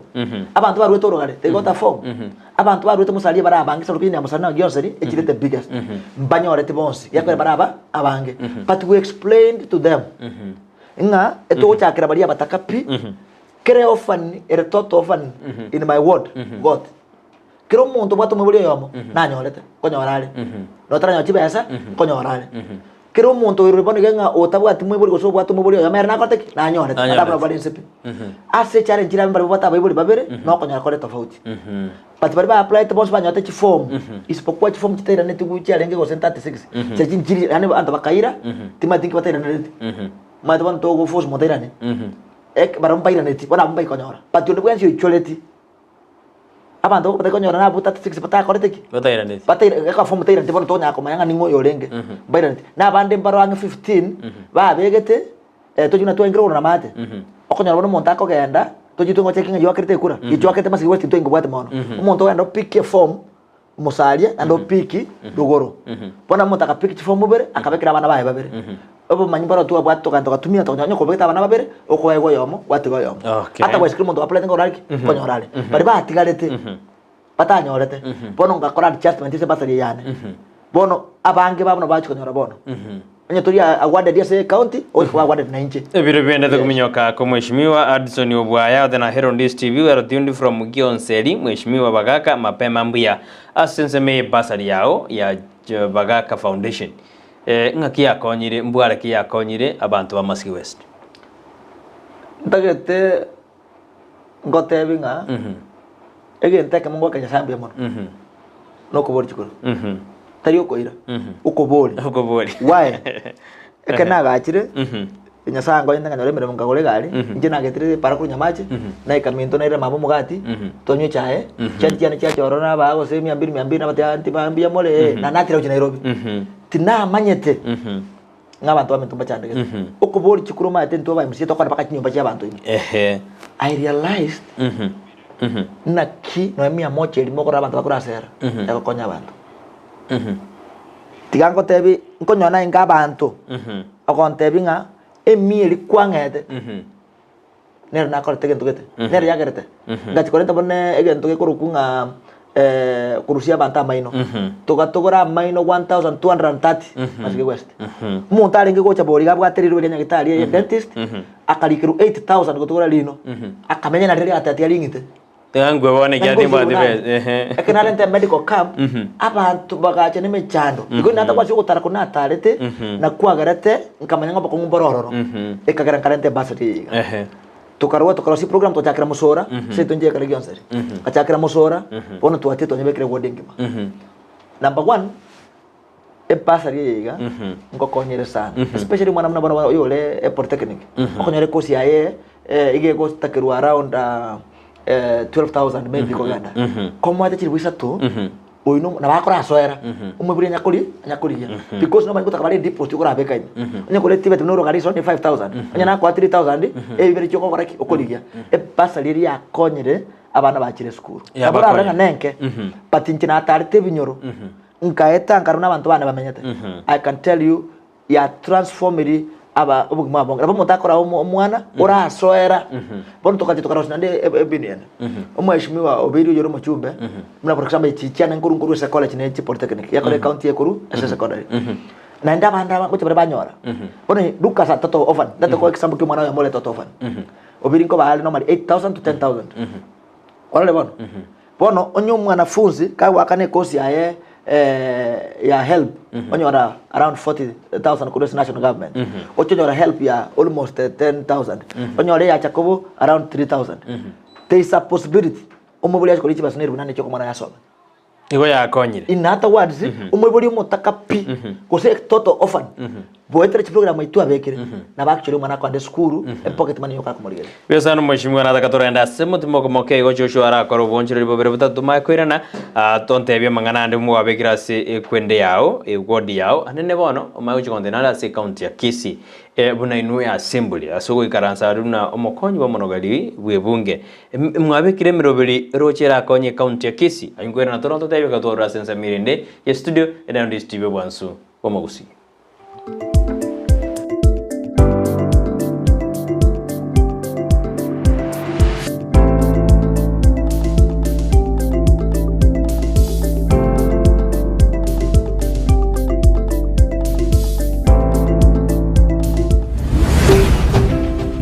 Abanto barwete orogare, tiga ota form. Abanto barwete mosari bare abange sababu kenya mosari na gionseri echire the biggest. Mbanyoreti bonsi, gekogera bare aba abange. But we explained to them ng'a etogochakera baria abataka pi, kere orphan ere total orphan in my ward got. Kera omonto obwate omoibori oyomo nanyorete, nkonyora are. Na otaranyora chibesa, nkonyora are. Kera omonto oirure bono iga ng'a otabwati moibori gose obwate omoibori oyomo ere nakorete ki? Nanyorete. Nanyorete. Naende abwo bare inse pi. Ase echallenge chire baria babwate abaibori babere, nokonyora kore tofauti. But baria ba applyete bonsi banyorete chiform, isipokuwa chiform chitairaneti chiarenge gose 36, chiria chinchiri yaani abanto bakaira, timanyeti nki batairanereti. Omanyete bono togoforce omonto airane, ek barabwo mbairaneti, bono abwo mbaikonyora. But onde bwensi oichoreti. Abanto batari konyora nabwo 36 batakorete ki? Batairaneti. Bataira ekafomu tairaneti bono tokonyara komanya ng'a ning'o oyo orenge. Mbairaneti. Na abande mbaro ang'e 15 babegete eh, tochia buna twaengire korwa namate. Okonyora bono omonto akogenda, tochia twengocheki ng'a yoakerete ekura, gichwakerete masige west ntwaingo bwate mono. Omonto ogenda opikie eform, omosaria naende opiki rogoro. Bono omonto akapiki chifomu ibere, akabekera abana baye babere. Obomanyi mboro twabwate tokagenda togatumia tokonyora onye kobegete abana babere, okoegwa oyomo, gwatiga oyomo. Okay. Otherwise kera omonto oapplyete nkonyora are ki? Nkonyora are. Baria batigarete, batanyorete, bono ngakora adjustment ase ebasari eye yane. Bono abange babo nabo bachia konyora bono. Onye tori awarded ase ecounty, ogochia koba awarded nainche. Ebiro biendete kominyoka ko Mheshimiwa Addison Obwaya othe na Heron Dis TV we are tuned from Gionseri Mheshimiwa Bagaka mapema mbuya ase ensemo eye bursary yao ya Bagaka Foundation Eh, ng'aki yakonyire, mbware ki yakonyire abanto ba Masiki West? Ntagete ngotebi ng'a egento ekemo ngoaka Nyasaye mbuya mono nokoboria chikura. Tari okoira, okoboria. Okoboria. Why? Ekero nagachire, Nyasaye angonyete nkanyora emeremo nkagora egari, inche nagetire para korwa Nyamache, naika minto nairera mama omogati, twanywa echae, chianti chiane chiacha ororo nabaa gose mia mbiri mia mbiri nabatebi aunty ba mbuya more, na natira gochia Nairobi. Tinamanyete ng'a abanto baminto mbachandegete. Okoboria chikura omanyete intwe aba MCA tokogenda mpaka chinyomba chia abanto ime. Ehe. I realized naki nonya mia moja erimo okora abanto bakorasera, egokonya abanto. Tiga ngotebi, nkonyora naye inga abanto, ogontebi ng'a emia eria kwang'ete, nero nakorete egento gete, nero yagerete. Ngachia korenta buna egento gekorokwa ng'a. Korusia abanto amaino, togatogora amaino 1230 Masige West. Omonto arenge gocha bori iga abwate rirube ria nyagetari eye dentist, akarikerwa 8000 gotogora rino, akamenya nario riria agateba tiga ring'ite. Tiga nkwe bono ekiagera timbwati besa, ehe. Ekero narente medical camp, abanto bagacha na emechando, igo natabwati ogotara koria natarete, na kwagerete nkamanya ng'a obokong'u mbore ororo, ekagera nkarenta ebursary eye iga. Tokarua tokarosia program togachakera mosora, ase intwe nchie ekero gionsi ere. Togachakera mosora, bono twatia twanyebekire eward engima. Number one, ebursary eye iga, ngokonyere sana, especially omwana buna bono oyo ore epolytechnic, okonyora ekosi yaye iga egotakerwa around 12,000 maybe kogenda. Komoete chilifu isato, Oyo no nabo akorasoera omoibori anyakori anyakorigia because nomanye gotaka bare deposit okorabeka ime onye kore tibeti buna orogari iso ne 5000 onye nakoa 3000 ebibere chio okogora ki okorigia ebasari eria yakonyire abana bachire esukuru nabo orarore ng'a nenke but inche natarete ebinyoro nkaeta nkarora buna abanto bane bamenyete I can tell you ya transformiri aba obogima obonge. Nabo omonto akora omo- omwana orasoera bono togacha tokarosia naende e- ebini ende. Omweshimiwa obeire oyore omochumbe buna for example echi chiane nkoru nkoru ase college ne chipolytechnic yakora ecounty ekoru ase secondary. Naende abande aba ngocha bare banyora bono look as a total orphan ndate koa example kia omwana oyomo ore total orphan. Obeire nkoba are normally 8000 to 10000. Kwarorire bono? Bono onye omwanafunzi kagoakana ekosi yaye ya helb onyora around 40,000 korwa ase national government, oche onyora helb ya almost 10,000, onyore eya Jacobo around 3,000. There is a possibility omoibori ache koria chibesa na eribu nane chi'okomwana oye asome. Igo yakonyire. In other words, omoibori omotaka pi, gose total orphan, Goetera chiprogram echio twabekire, nabo actually omwana akoenda esukuru, epocket money yoka akomorigereria. Buya sana omweshimiwa nataka torende ase omotima okomokia igo Joshua arakore obonchoreri bobere botatu tomanye koirana ah, tontebie amang'ana ande mwabekire ase ekwende yao eward yao anene bono omanye gochia gontebia nare ase ecounty ya Kisii eh, buna inwe assembly ase ogoikaransa aria buna omokonyi bw'omonogeri bw'ebunge Em- mwabekire emeroberi eroche erakonye ecounty ya Kisii ayio nkoirana tore totebie ekero twarure ase ensemo erende ya studio ere naende Steve Bwansu bw'omogusii.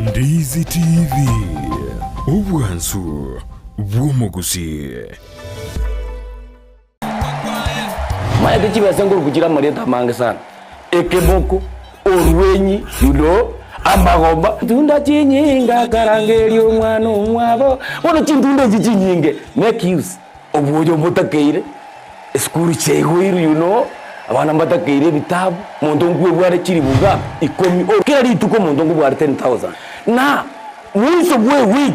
Ndizi TV, obwansu bw'omogusii. Maete chibesa nkoruku chire amarieta amange sana, ekeboko, orwenyi, you know, amagomba. Chintunda chinyinge akarangeria omwana omwabo, bono chintunda echi chinyinge make use obwoyo mbotakeire, esukuru chiaigoirwe you know, abana mbatakeire ebitabu, omonto nkwebware chilifu ngapi? Ikomi, kera rituko omonto nkobware 10,000 na Mwiso bwe ewiki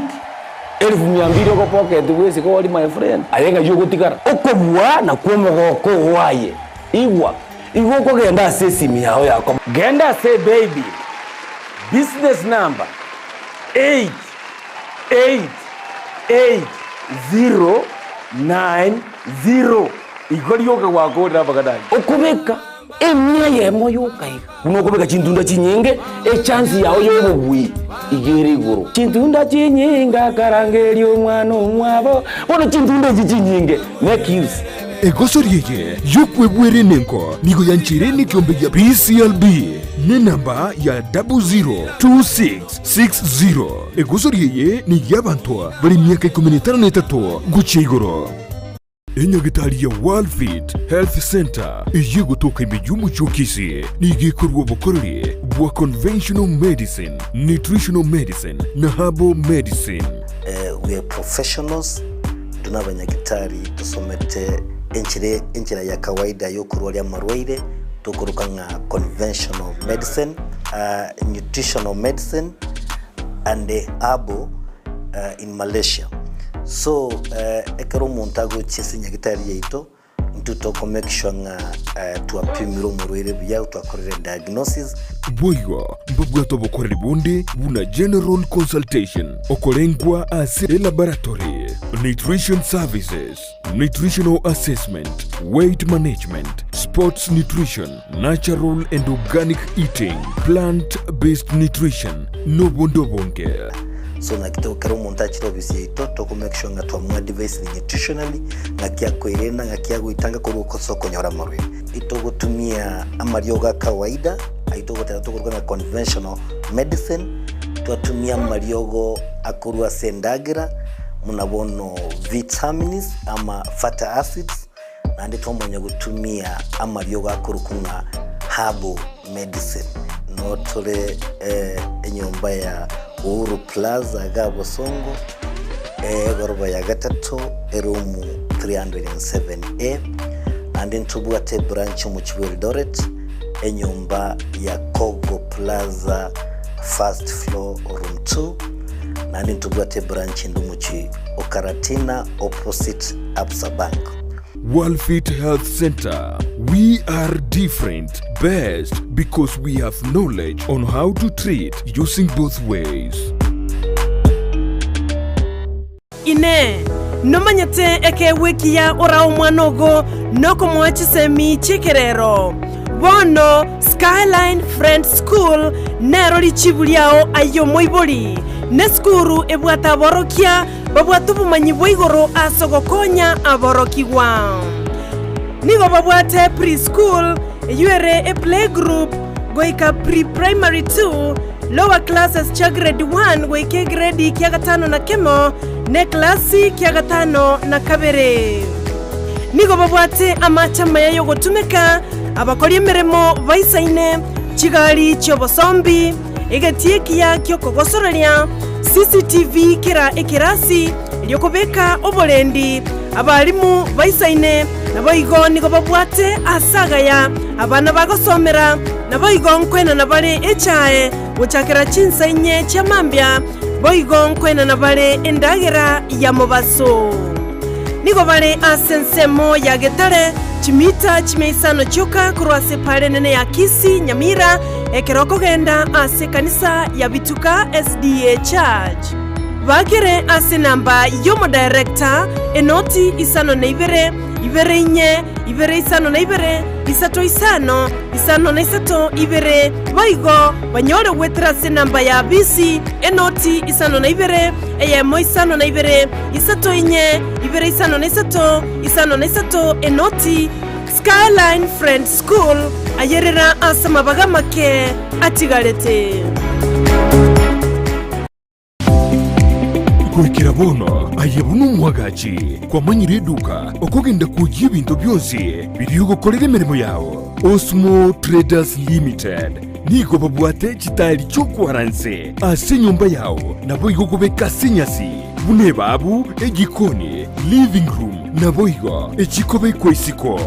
elifu mia mbili ogopocket bwesike ori my friend, aye ng'ai ogotigara? Okobua nakwo omogoko oo aye. Igwa, igo okogenda ase esimi yao ya komo. Genda ase ebaybill, business number 8888090 igo rioka gwakorire amang'ana ayio. Okobeka Emia eyemo yoka iga. Buna okobeka chintunda chinyinge, echansi yao y'obobui iga ere igoro. Chintunda chinyinge akarangeria omwana omwabo, bono chintunda echi chinyinge make use. Egosori eye y'okwebwera enengo nigo yancheire nekiombe gia PCLB nenamba ya 002660. Egosori eye ney'abanto bare emiaka ikomi na etano na etato gochia igoro. Enyagitari ya Worldfit Health Centre eyio egotoka ime y'omochie o Kisii nigo ekorua obokoreri bwa conventional medicine, nutritional medicine na herbal medicine. We are professionals, intwe nabanyagitari tosomete enchera enchera ya kawaida yokorwaria amarwaire tokoroka ng'a conventional medicine, nutritional medicine and herbal in Malaysia. So ekero omonto agochia ase nyagitari yaito, intwe toko make sure ng'a twapimire omorwaire buya, twakorire diagnosis. Boigo mbabwate obokoreri bonde buna general consultation, okorengwa ase elaboratory, nutrition services, nutritional assessment, weight management, sports nutrition, natural and organic eating, plant based nutrition, nobonde obonge. So naki to ekero omonto achire ofisi yaito toko make sure ng'a twamoadvisire nutritionally, ng'aki akoerenda, ng'aki agoitanga korwa ase okonyora amarwaire. Itogotumia amariogo a kawaida, ayio togoteba tokoruga ng'a conventional medicine, twatumia amariogo akorwa ase endagera, buna bono vitamins ama fatty acids, naende twamanya gotumia amariogo akorokwa ng'a herbal medicine. Noo tore enyomba ya Uhuru Plaza iga Bosongo, egoroba ya gatato, eroom 307A, naende ntobwate ebranch omochie bwa Eldoret, enyomba ya Kogo Plaza first floor room 2, naende ntobwate ebranch ende omochie o Karatina opposite Absa Bank. Worldfit Health Centre, We are different, best because we have knowledge on how to treat using both ways. Inee! Nomanyete ekeegwa ekiya orae omwana ogo nokomoa chisemi chi'ekerero? Bono Skyline Friends School nero richibu riao aye omoibori. Nesukuru ebwate aborokia babwate obomanyi bwa igoro ase ogokonya aborokigwa. Nigo babwate pre-school, eyio ere eplaygroup goika pre-primary 2, lower classes chia grade 1 goika egredi kia gatano na kemo, na eklasi kia gatano na kabere. Nigo babwate amache amaya y'ogotumeka, abakori emeremo baisaine, chigari chi'obosombi, egetii ekiya gi'okogosoreria, CCTV kera ekerasi, erio kobeka oborendi, abalimu baisaine, naboigo nigo babwate aase agaya abana bagosomera, naboigo nkoenana bare echae gochakera chinsa inye chia mambia, boigo nkoenana bare endagera ya mobaso. Nigo bare ase ensemo ya Getare, chimita chimia isano chioka korwa ase epaara enene ya Kisii, Nyamira, ekero okogenda ase ekanisa ya Bituka SDA Church. Bakere ase enamba y'omodirector, enoti isano na ibere, ibere inye, ibere isano na ibere, isato isano, isano na isato, ibere, boigo banyore goetera ase enamba ya bisi, enoti isano na ibere, eyemo isano na ibere, isato inye, ibere isano na isato, isano na isato, enoti. Skyline Friends School, ayerera ase amabaga amake atigarete. Goikera bono aye buna omwagachi kwamanyire eduka okogenda kwoyia ebinto bionsi biria ogokorera emeremo yao. Osmo Traders Limited nigo babwate chitaeri chi'okwara nse ase enyomba yao naboigo kobeka ase enyasi buna ebabu, ejikoni, living room naboigo echikobekwa isiko.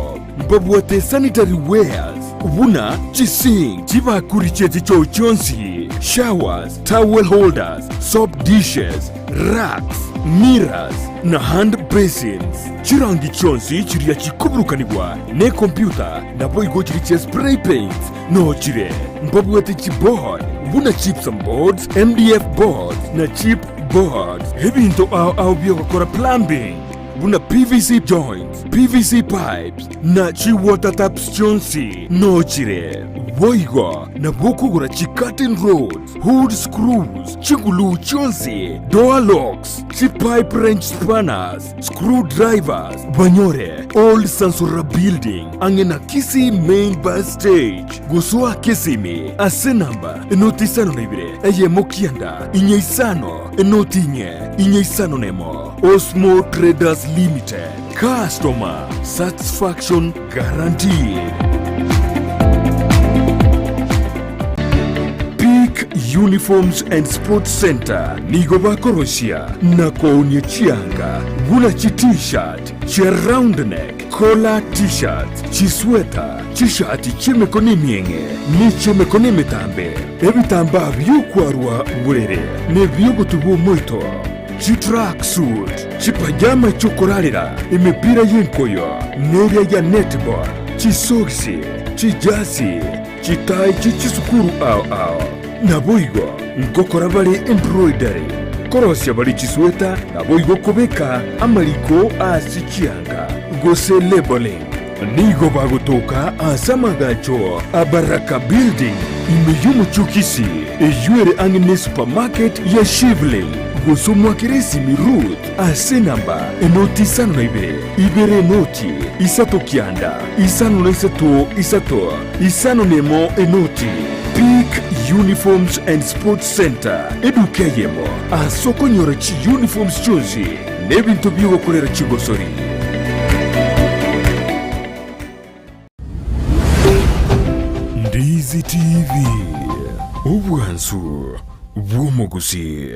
Mbabwate sanitary wares buna chisink, chibakuri chie chichoo chionsi, showers, towel holders, soap dishes, racks, mirrors, na hand basins. Chirangi chionsi chiria chikoburukanigwa nekompyuta naboigo chiria chia spray paints noo chire. Mbabwate chiboard buna gypsum boards, MDF boards na chip boards. Ebinto ao ao biogokora plumbing buna PVC joints, PVC pipes, na chi-water taps chionsi noo chire. Boigo nabo okogora chi-curtain rods, hood screws, chiguluu chionsi, door locks, chi-pipe wrench spanners, screw drivers, banyore Old Sansora Building ang'e na Kisii Main Bus Stage, gosoa Kisimi ase namba enoti isano na ibere eyemo kianda inye isano enoti inye inye isano nemo. Osmo Traders Limited, Customer Satisfaction Guaranteed. Peak Uniforms and Sports Center nigo bakorosia na koonia chianga buna chi t-shirt, chia round neck, collar t-shirts, chisweta, chishati chi'emekono emieng'e ne chi'emekono emetambe, ebitambaa bi'okwarwa borere na ebi'ogotubwa omoito. Chitracksuit, chipajama chi'okorarera, emepira y'enkoyo, neria ya netball, chisogisi, chijasi, chitai chie chisukuru ao ao. Naboigo ngokora bare embroidery, korosia bare chisweta, naboigo kobeka amariko ase chianga, gose labelling. Nigo bagotoka ase amagacho a Baraka Building. Ime y'omochie o Kisii, eyio ere ang'e ne supermarket ya Shivling, gose omoakere esimi Ruth ase enamba enoti isano na ibere, ibere enoti, isato kianda, isano na isato isato, isano na emo enoti. Peak Uniforms and Sports Centre, eduka eyemo ase okonyora chiuniforms chionsi na ebinto bi'ogokorera chigosori. Ndizi TV, obwansu bw'omogusii.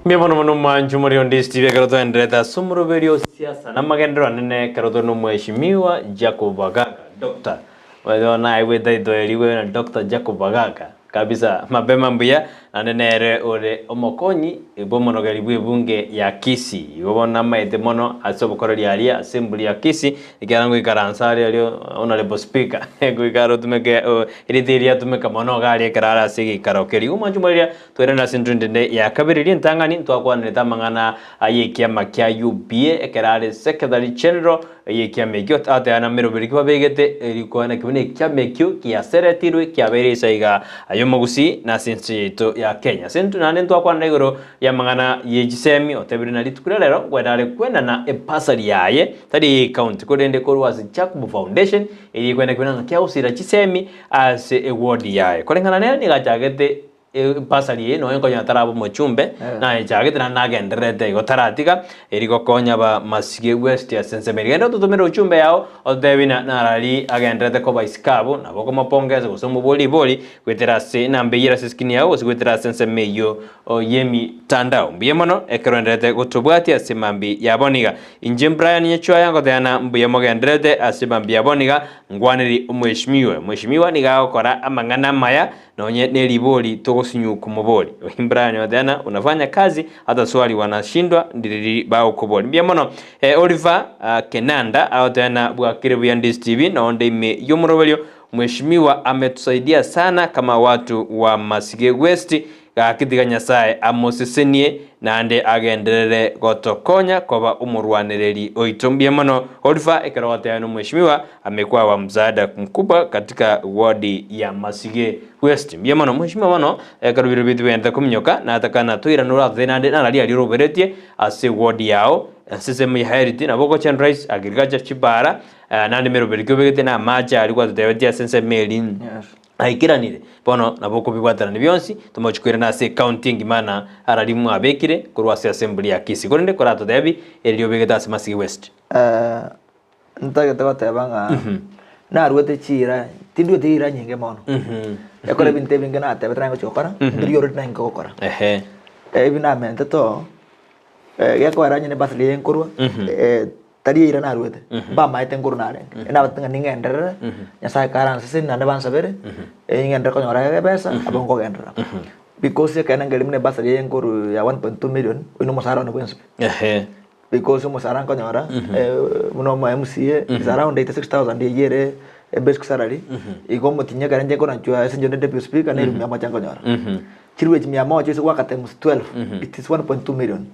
Mbuya mono mono mwanchu muri onde Steve ekero twaenderete ase omoroberio o siasa na amagenderero anene ekero tore na omweshimiwa Jacob Bagaka Doctor oyo naye etitle erigwe na Doctor Jacob Bagaka Kabisa, mapema mbuya, naende nere ore omokonyi bw'omonogeri bw'ebunge ya Kisii. Igo bono namaete mono ase obokoreri aria ase emburi ya Kisii, ekiagera ngoikaransa aria aria Honourable Speaker, goika arotumeke erieta eria riatumeka mono iga aria ekero are ase egeikaro keria. Igo mwanche moriria twairane ase intwe rende ya kabere eria entang'ani ntwakwanerete amang'ana ay'ekiama kia UPA ekero are Secretary General Y'ekiama ekio ateba na meroberi ki babegete riko naki buna ekiama ekio giaseretirwe kiabeire inse iga ay'omogusii na ase ense yaito ya Kenya. Ase intwe naende ntwakwanera igoro y'amang'ana ye chisemi otebire na rituko ria rero ngwenda are kwenana ebasari yaye tari eye county korende korwa ase Jacob Foundation eria ekwenda kebuna ng'a kiagosira chisemi ase eward yaye. Koreng'ana nere nigo achagete Ebasari eye nonya nkonya taraba omochumbe, naechagete naende nagendererete igo taratiga, eri gokonya ba Masige West ase ensemo eria. Genda ototomere ochumbe yao, ototebi na narari agendererete koba isiko abwo, nabo okomopongesa gose omoborie ribori goetera ase enamba eyio ere ase eskrini yao gose goetera ase ensemo eyio y'emitandao. Mbuya mono ekero oendererete gotobwatia ase mambia ya bono iga. Inche Brian Nyachwaya ngoteba na mbuya mogendererete ase mambia ya bono iga, ngwaneri omweshimiwa. Mweshimiwa nigo agokora amang'ana amaya Nonye neribori togosinywa komobori. Brian Odhiana unafanya kazi hata swali wanashindwa ndiriri bagokobori. Mbuya mono eh, Oliver uh, Kenanda agoteba bwakire buya Ndisi TV nonde ime yomoroberio Mheshimiwa ametusaidia sana kama watu wa Masige West gaki tiga Nyasaye amosesenie naende agenderere gotokonya koba omorwanereri oito. Mbuya mono Oliver ekero ogoteba na Mheshimiwa Amekuwa wa msaada mkubwa katika ward ya Masige West. Mbuya mono mheshimiwa bono ekero bire bitu bigenderete kominyoka natakana toirane oratote naende narari aria oroberetie ase ward yao ase ensemo ya health nabo ogochia rice, agriculture, chibara naende emeroberi ki obegete na amache aria gwatotebetie ase ensemo eria Yes. aikiranire bono nabo okobibwaterania bionsi tomochi koirana ase ecounty engima na arari mwabekire korwa ase assembly ya Kisii korende koratotebi erio obegete ase Masige West. Ntagete goteba ng'a naruete chiira, tindueti riira nyinge mono. Ekero ebinto ebinge natebete naye ngochia gokora, ndiri already naye nkogokora. Ehe. Ebi namentete oo, gekogera onye ne birthday eye nkorwa, tari eira naruete, mbamaete nkorwa narenge. Nabatebia ng'a ning'enderere, Nyasaye karansesenie naende bansabere, ning'enderere konyora ebesa, nabo nkogenderera. Because ekeene nkeri buna ebasari eye nkorwa ya 1.2 million, oyio na omosara one bwensi pi. Ehe. Because omosara nkonyora buna omo MCA is around 86000 eyio ere ebasic salary, igo omotinyi ekero inche nkonachwa ase inche onde deputy speaker na eribu mia moja nkonyora. Chiribu echi mia moja ase goaka times 12 it is 1.2 million.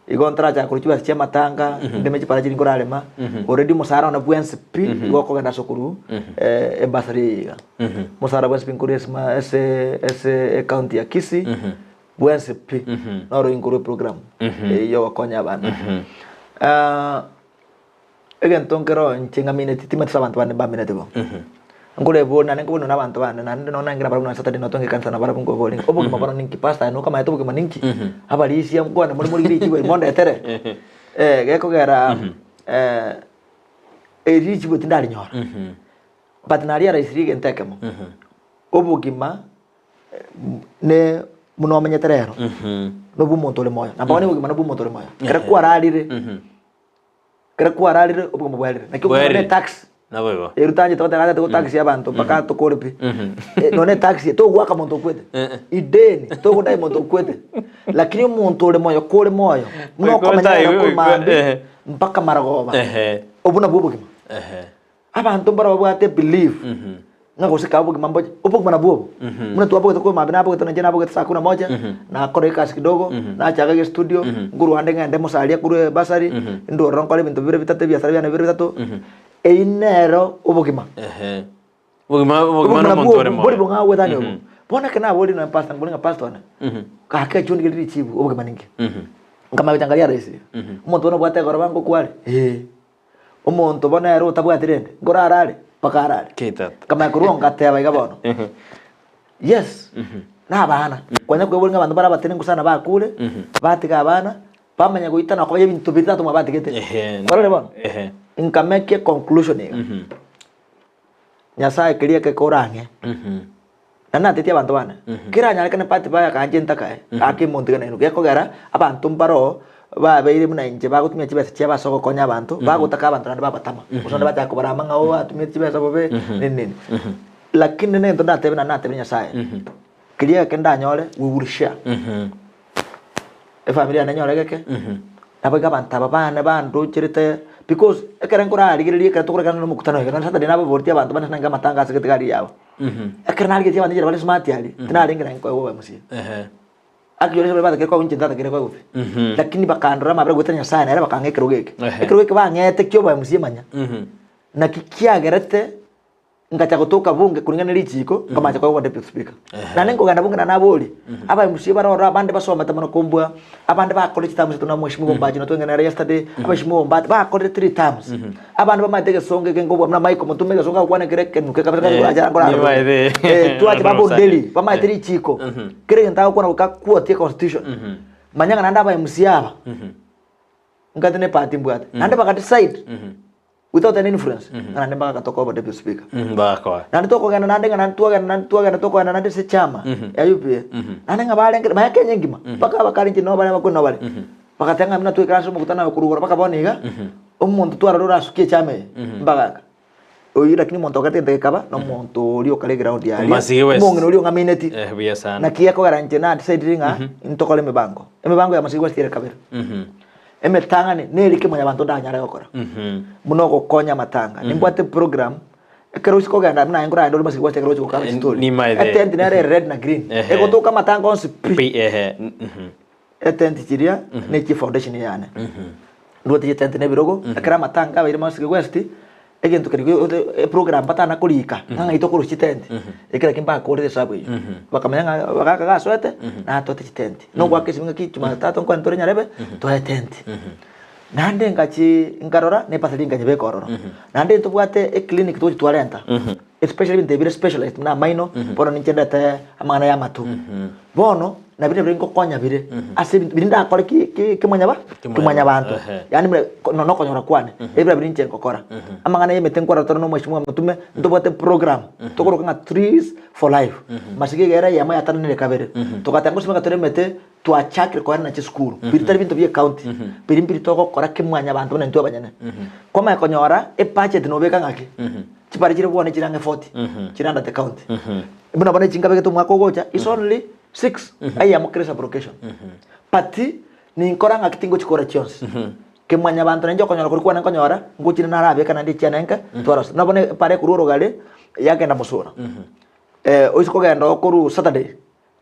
Igo ntarachaka korwa chibesa chia amatanga, ndeme chipara chiria nkorarema, already omosara one bwensi pi igo okogenda ase okorwa ebasari eye iga. Omosara bwensi pi nkorwa esima ase ase ecounty ya Kisii. Bwensi pi noro inkorwa eprogram eyio yogokonya abana. Ah, egento nkero inche ng'amineti timanyeti ase abanto bande mbaamineti bo. Nkoreba naende nkobuna na abanto bande naende nonye nainche nabarabwo nonye Saturday notwange ekanisa nabarabwo nkoboria ng'a obogima bono ninki pastor aye nokamanyete obogima ninki? Abarisia nkwane more morigere richibu eri mondetere? Gekogera eri richibu tindarinyora but nariaraisirie egento ekemo, obogima ne buna omenyete rero, nobwo omonto ore moyo. Namba one obogima nobwo omonto ore moyo. Ekero kwararire, ekero kwararire obogima bwarire. Naki obogima Bwarire. ne tax. Naboigo. Ero tanchete goteba ng'a togo tax abanto mpaka tokore pi. Eh, nonye tax togoaka monto okwete. Ideni togodai monto okwete. Lakini omonto ore moyo kore moyo, buna Goika okomenya rero otaigwe, korwa goika- mambia ehe. mpaka marogoba. Ehe. Obwo nabwo obogima. Ehe. Abanto mbaro babwate belief. Ng'a gose kae obogima mboche, obogima nabwo obo. Buna twabogete korwa mambia nabogete na inche nabogete saa kumi na moja, nakora egasi kidogo, nachaka egestudio, nkorwa ande ng'ende mosaria korwa ebasari, ndwe ororo nkore ebinto bibere bitato ebiasara biane bibere bitato, eyio nero obogima. Ehe. Obogima obogima Obogima na nabwo omonto ore obo, mbori moyo. bong'ao goetania obo. Bono ekero naboria nonya pastor, nkobori ng'a pastor one, gaki ekio ndigererie richibu, obogima ninki? Nkamanya gocha nkaria rahisi, omonto bono obwate egoroba ngokware? Eeh. Omonto bono ere otabwati rende, nkorara are? Mpaka arare. Keitata. Nkamanya korwa oo ngateba iga bono, yes, na abana, kwanya koiborwa ng'a abanto bare abatenenku sana bakure, batiga abana, bamanya goitana koba ebinto biria tata omwabo atigete. Ehe. Kwarorire bono? Ehe. Nkamake econclusion iga, Nyasaye keria ekeke orang'e, Na natetie abanto bane, keranyarekane part baye akanche ntakae, gaki montige nainwe. Gekogera abanto mbaroo babeire buna inche bagotumia chibesa chiabo ase ogokonya abanto, bagotaka abanto naende babatama, gose naende bachaka kobarama ng'a oo atumiete chibesa bobe, nini nini. Lakini negento ndatebe naende natebie Nyasaye, keria egeke ndanyore we will share. Efamiri yane enyore egeke, nabo iga abanto aba bane bandocherete because ekere nkorarigereria ekero tokorekana na omokutano oyo, naende Saturday nababoretie abanto bane nanga amatanga ase gete gari yabo. Ekero narigetie abanto inche bare smart aria, tinarenge naende nkoegwa obobe mosie. Actually baria batakire koegwa inche ntatakire koegwa pi. Lakini bakandora amabera goetera Nyasaye nere bakang'a ekerogo eke. Ekerogo eke bang'ete kia obobe mosie manya, naki kiagerete Ngacha gotoka bunge kulingana ne richiiko, nkomacha koegwa deputy speaker. Naende nkogenda bunge naende naborie, aba MCA bare ororo abande basomete mono kombua, abande bakorire chiterms tuna mweshimiwa Ombachi notwenge nere yesterday, abeshimiwa Ombati bakorire three terms. Abande bamaete egesongo eke nkobua buna Michael Mutuma egesongo agokwana kere ekenuke kabisa Eh, karia korara nimaete. Eh, twache ba Bondeli bamaete Eh. richiiko, kera egento agokwana goika aquotie constitution. Manya ng'a naende aba MCA aba, nkate ne party mbwate, naende baka decide. Without any influence, ng'a naende mpaka gatoka obo deputy speaker. Bakoa. Naende tokogenda naende ng'a naende twagenda naende twagenda tokogenda naende ase echama ya UPA. Naende ng'a barenge manya Kenya engima, mpaka abakalenjin nabo bare abakwenu nabo bare. Bagateba ng'a buna twaikare ase omokutano oyo korwa igoro mpaka bono iga, omonto twarora orasukie echama eye, mpaka aka. Oyio lakini omonto ogerete egento gekaba, na omonto oria okare eground yaria, Omasige West. omong'ina oria ong'amineti. Eh, buya sana. Naki ekogera inche na decidire ng'a ntokore emibango. Emibango ya Masige West ere kabere. Emetang'ani nerike mwanyabanto ndanyare gokora, buna ogokonya amatanga. Nimbwate program, ekero ochi kogenda buna aye nkoragende ore masiki gwacha ekero ochi gokana Eh, chistory. nimaete. Etent nere ere red na green. Ehe. Egotoka amatanga onsi pi. Pi, ehe, mhm. Etent chiria ne chi foundation yane. Ndwete chitent na ebirogo, ekero amatanga abeire masiki west, Egento keria eprogram batana korika ng'a ng'ai tokorusia chitenti, ekero ekio mbakorire esabu eyio. Bakamanya ng'a bagaka gasoete, natoete chitenti. Nogoaka esimi ng'aki jumatatu nkwane tore nyarebe, toe etenti. Naende ngachi nkarora, na epasari nkanyebeka ororo. Naende ntobwate eclinic togochi twarenta, especially ebinto ebi bire specialized buna amaino, bono ninche ndete amang'ana ya amato. Bono, nabio nabio ngokonya bire ase ebinto biria ndakore ki ki kimonyaba kimwanyabanto Ehe. yaani buna ko- no- nokonyora kwane ebira biria inche ngokora. Amang'ana ya emete nkwarora tore na omweshimiwa omotume, ntobwate program tokoroka ng'a trees for life. Masige iga ere eyemo yatananire kabere, togateba ngosimeka tore emete twachakire koenana chisukuru, biria tari binto bia ecounty, biria mbiri togokora kimwanyabanto buna intwe abanyene. Kwamanya konyora ebudget nobeka ng'aki, chibare chire bono chire ang'e forty, chire under the county. Buna bono echi nkabegete omwaka ogocha is only six eyemo kere sub-location. But ninkora ng'aki tingochi kora chionsi. Kemwanyabanto nainche okonyora koria kwane nkonyora, ngochire narabeka naende echiane nke, twarosia. Buna bono epara ekorwa orogare, yagenda mosura. Oise kogenda oo korwa Saturday,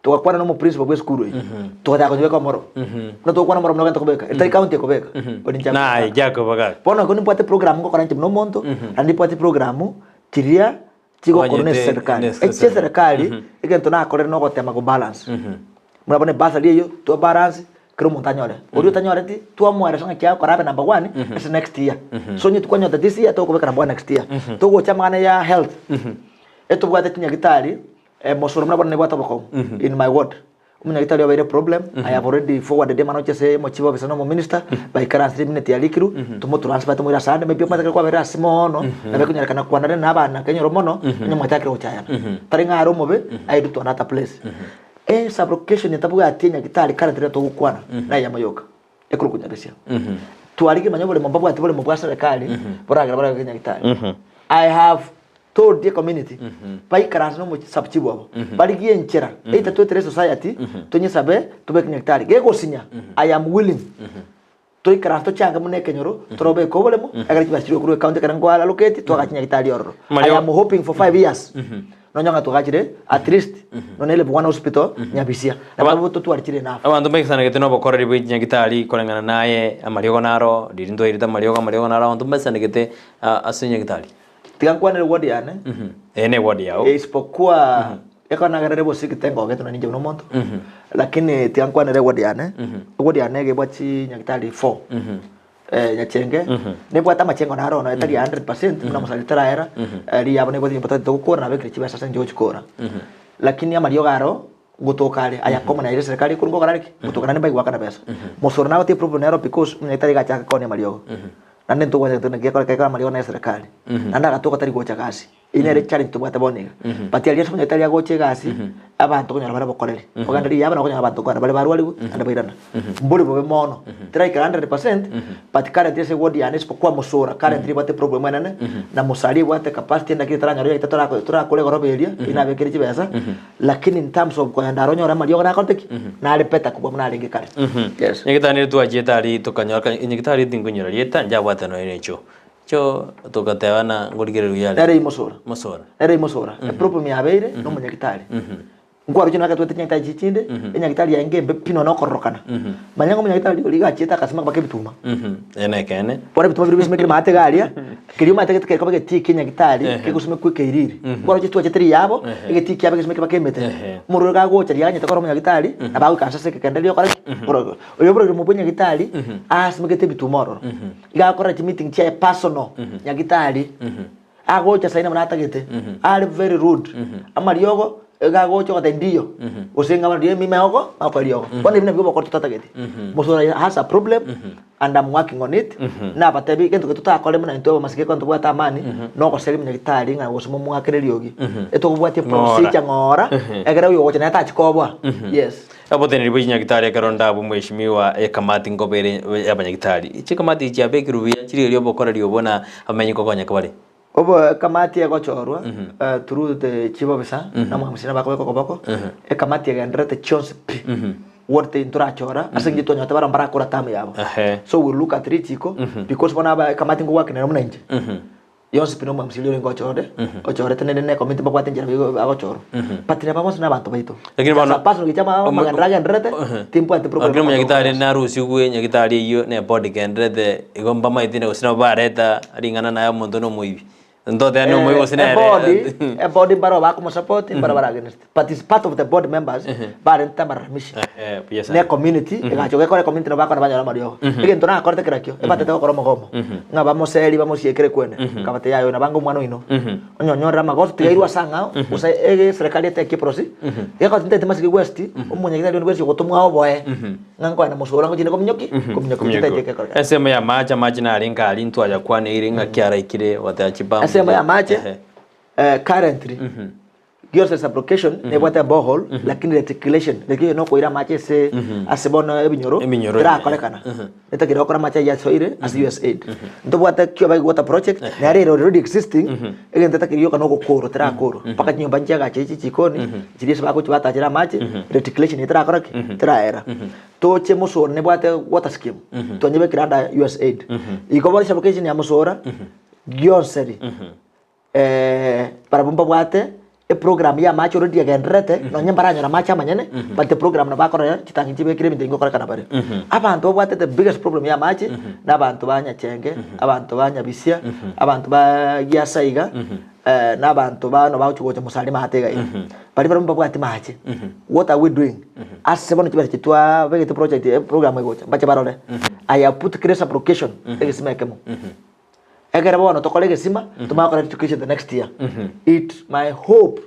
togakwana na omoprincipal bwa esukuru eyio, togachaka konyebeka omoro. Buna togokwana omoro buna ogente kobeka, etari county ekobeka, oria inche Naye akobeka. Jacob agaka. Bono ekero nimbwate program ngokora inche buna omonto, naende nimbwate programu chiria chigokorwa Omanyete neserikari. ne- Echi eserikari, egento nakorire nogotema go balance. Buna bono ebasari eyio, twa balance, kera omonto anyore. Oria otanyoreti, twamoeresa ng'aki agokora abe number one, ase next year. So onye tikwanyota this year, togokobeka number one next year. Togocha amang'ana ya health, etobwate chinyagitari, mosoro buna bono nebwate obokong'u, in my ward. Omonyagitari obeire problem, I have already forwarded amang'ana gochia ase omochief officer na omominister, baikaransire eminute yarikirwe, tomotransfer tomoire ase ande, maybe omanyete ekero kwabeire ase moono, nabo ekonyarekana kwanare na abana kenyoro mono, onye mwachakire gochayana. Tari ng'a are omobe, airwe to another place. Esublocation etabwati enyagitari currently riria togokwana, na eyemo yoka, ekorokwa Nyagesia. Twarigia manya oboremo mbabwati boremo bwa serikali, boragere barabeke nyagitari. I have told the community baikaranse na omosabuchi bwabo barigie enchera either twetere society tonyesabe tobeke nyagetari gegosinya I am willing. Toikaranse tochange buna ekenyoro, torobeke oboremo, ekero chibesa chiria okorwa ecounty ekero nkwararoketi, twagacha nyagitari ororo. I am hoping for 5 years, nonye ng'a twagachire at least nonye level one hospital Nyabisia. Na barabwo totware chire enough. Abanto mbaisanegete nobokoreri bwe chinyagitari koreng'ana naye amariogo naro, riria ntwairete amariogo, amariogo naro, abanto mbaisanegete ase nyagitari. Tiga nkwanere ward yane. Eye ne ward yao. Isipokuwa ekero nagerire bosigete ngogete nonye ninche buna omonto, lakini tiga nkwanere eward yane, eward yane iga ebwate chinyagitari four, Nyachenge, nebwate amachengo naro ono etari 100% buna mosani teraera, riria yabo nebwate nyomba totagete gokora nabekire chibesa ase eng'encho gochikora. Lakini amariogo aro ngotoka are, aya common aye eserikari ekorwa ngokora are ki? Ngotoka naende mbaigwakana besa. Mosoro nagotie problem nero because omonyagitari iga achake koonia amariogo, naende ntogwancha gento naki gekore kekore amariogo na eserikari, naende agatoka tari gocha gasi. Eyio nere challenge tobwate bono iga. But aria ase omonyagitari agocha egasi, abanto okonyora bare obokoreri. Ogenda riria abana okonyora abanto kwana bare barwarigwe naende bairana. Mbori bobe mono, teraikera 100% but currently ase eward yane isipokuwa Musura currently ebwate eproblem enene, na Musaria ebwate capacity ende lakini etaranyora egento torako torakore egoroba eria, eyio nabekire chibesa, lakini in terms of kogenda aro onyore amariogo nakorete ki? Nare better kobua buna arenge kare. Yes. Nyagitari nere twachiete aria tokanyora nyagitari tinkonyora rieta njabwate nonya necho. Cho togatebana ngorigereria oyio are. Nere imosora. Mosora. Nere imosora. Eproblem yabeire nomonyagitari. Nkwaroche nake twete chinyagitari chiria chinde, enyagitari yaye embe pi nonya okororokana. Manya ng'a omonyagitari oria iga achiete akasimeka mpaka ebituma. Eye nekeene. Bono ebituma biria bisimekire maate iga aria, keria omanyete gete kekoba egetii kia enyagitari, kegosimekwa ekeiriri. Nkwaroche twachete riyabo, egetii kiabo egesimekire mpaka emete. Omorwere kagocha riria aganyete korora omonyagitari, nabo agoikaransa ase ekekende riria okore ki? Ororo. Oyo oborwaire bwa nyagitari, asimekete ebituma ororo. Iga agokora chimeeting chiaye personal, nyagitari, agocha saina buna atagete, are very rude, amariogo iga agocha ogoteba ndiyo, gose ng'a bono ime ogo agokora riogo. Bono ebi nabio obokori totatageti. Mosura has a problem and am working on it, nabatebi egento keria totakore buna intwe abamasike ekero tobwate amani, nogoseria omonyagitari ng'a gose momoakere eriogi. Etokobwatia procedure ng'ora, ekero oyo ogocha naye tachikoboa, yes. Oboteneneri bwe chinyagitari ekero ndabwe mweshimiwa ekamati nkoba ere y'abanyagitari. Chikamati echi chiabekirwe buya chire erio obokoreri obwo na abamenyi nkokonyeka bare. Obo ekamati egochorwa through the chief officer na omwamisi nabo akobeka okoboko, ekamati egendererete chionsi pi, ward teri ntorachora ase eng'encho twanyora barabwo mbarakora term yabo. So we look at richiko because bono aba ekamati nkogwakenera buna inche. Yonsi pi nomwamsiri orenge ochorore, ochorete naende ne committee mbabwate enchera bigo bagochorwa. But nabo bonsi nabanto baito. Lakini bono- As a person gocha ama- amagenderero agendererete, timbwati problem Lakini omonyagitari omonto narusigwe nyagitari eyio ne board egendererete igo mbamaete gose nabo bareta ring'ana naye omonto na omoibi. Ntoteba na omoibi gose nere. Ebodi, ebodi mbaro bakomosupport, mbaro bare against. But is part of the board members, barentete amararamishi. Ehe, buya sana. Ne community, egacha gekora community nabo bakona banyora amariogo. Egento nakorete kerakio, ebatete gokora omogomo. Ng'a bamoseri bamosiekere kwene. Nkabatebia yaya oyo nabange omwana oino. Onye onyorire amagoso tiga airwe ase ang'ao, gose ege eserekari eteke eprosi. Egekogera tintagete masike west, omonyagitari onde bwensi ogotomwa oboe. Ng'a nkoenda mosoro ngochire kominyoki, kominyoki tintagete ekekoreka. Ensemo ya amache, amache narenge aria ntwayakwaneire ng'aki araikire goteba chipump. Ensemo ya amache, currently, Gionsi sub-location nebwate borehole lakini reticulation, reticulation nokoira amache ase ase bono ebinyoro Ebinyoro, terakorekana. Netakeire gokora amache ayio asoire ase USAID. Ntobwate Kiobagi water project nere ere already existing egento etakeire gioka nogokorwa terakorwa mpaka chinyomba nchiagache echi chikoni chiria ase bagochi batachere amache reticulation eye terakora ki? Teraera. Toche Musora nebwate water scheme twanyebekire under USAID. Igo bono sub-location ya Musora Gionseri Barabwo mbabwate eprogram y'amache already egendererete, nonye mbaranyore amache amanyene, but the program nabo bakorora chitangi chibekire ebinto ngokorekana bare. Abanto babwate the biggest problem y'amache, na abanto ba Nyachenge, abanto ba Nyabisia, abanto ba Giasa iga, na abanto bano bagochi gocha Mosari maate iga iga. Baria barabwo mbabwati mache. What are we doing? Ase bono chibesa chiria twabegete project eprogram egocha, mbache barore. I have put clear sublocation, egesima ekemo. Ekero bono tokore egesima, tomanye gokora education the next year. It my hope,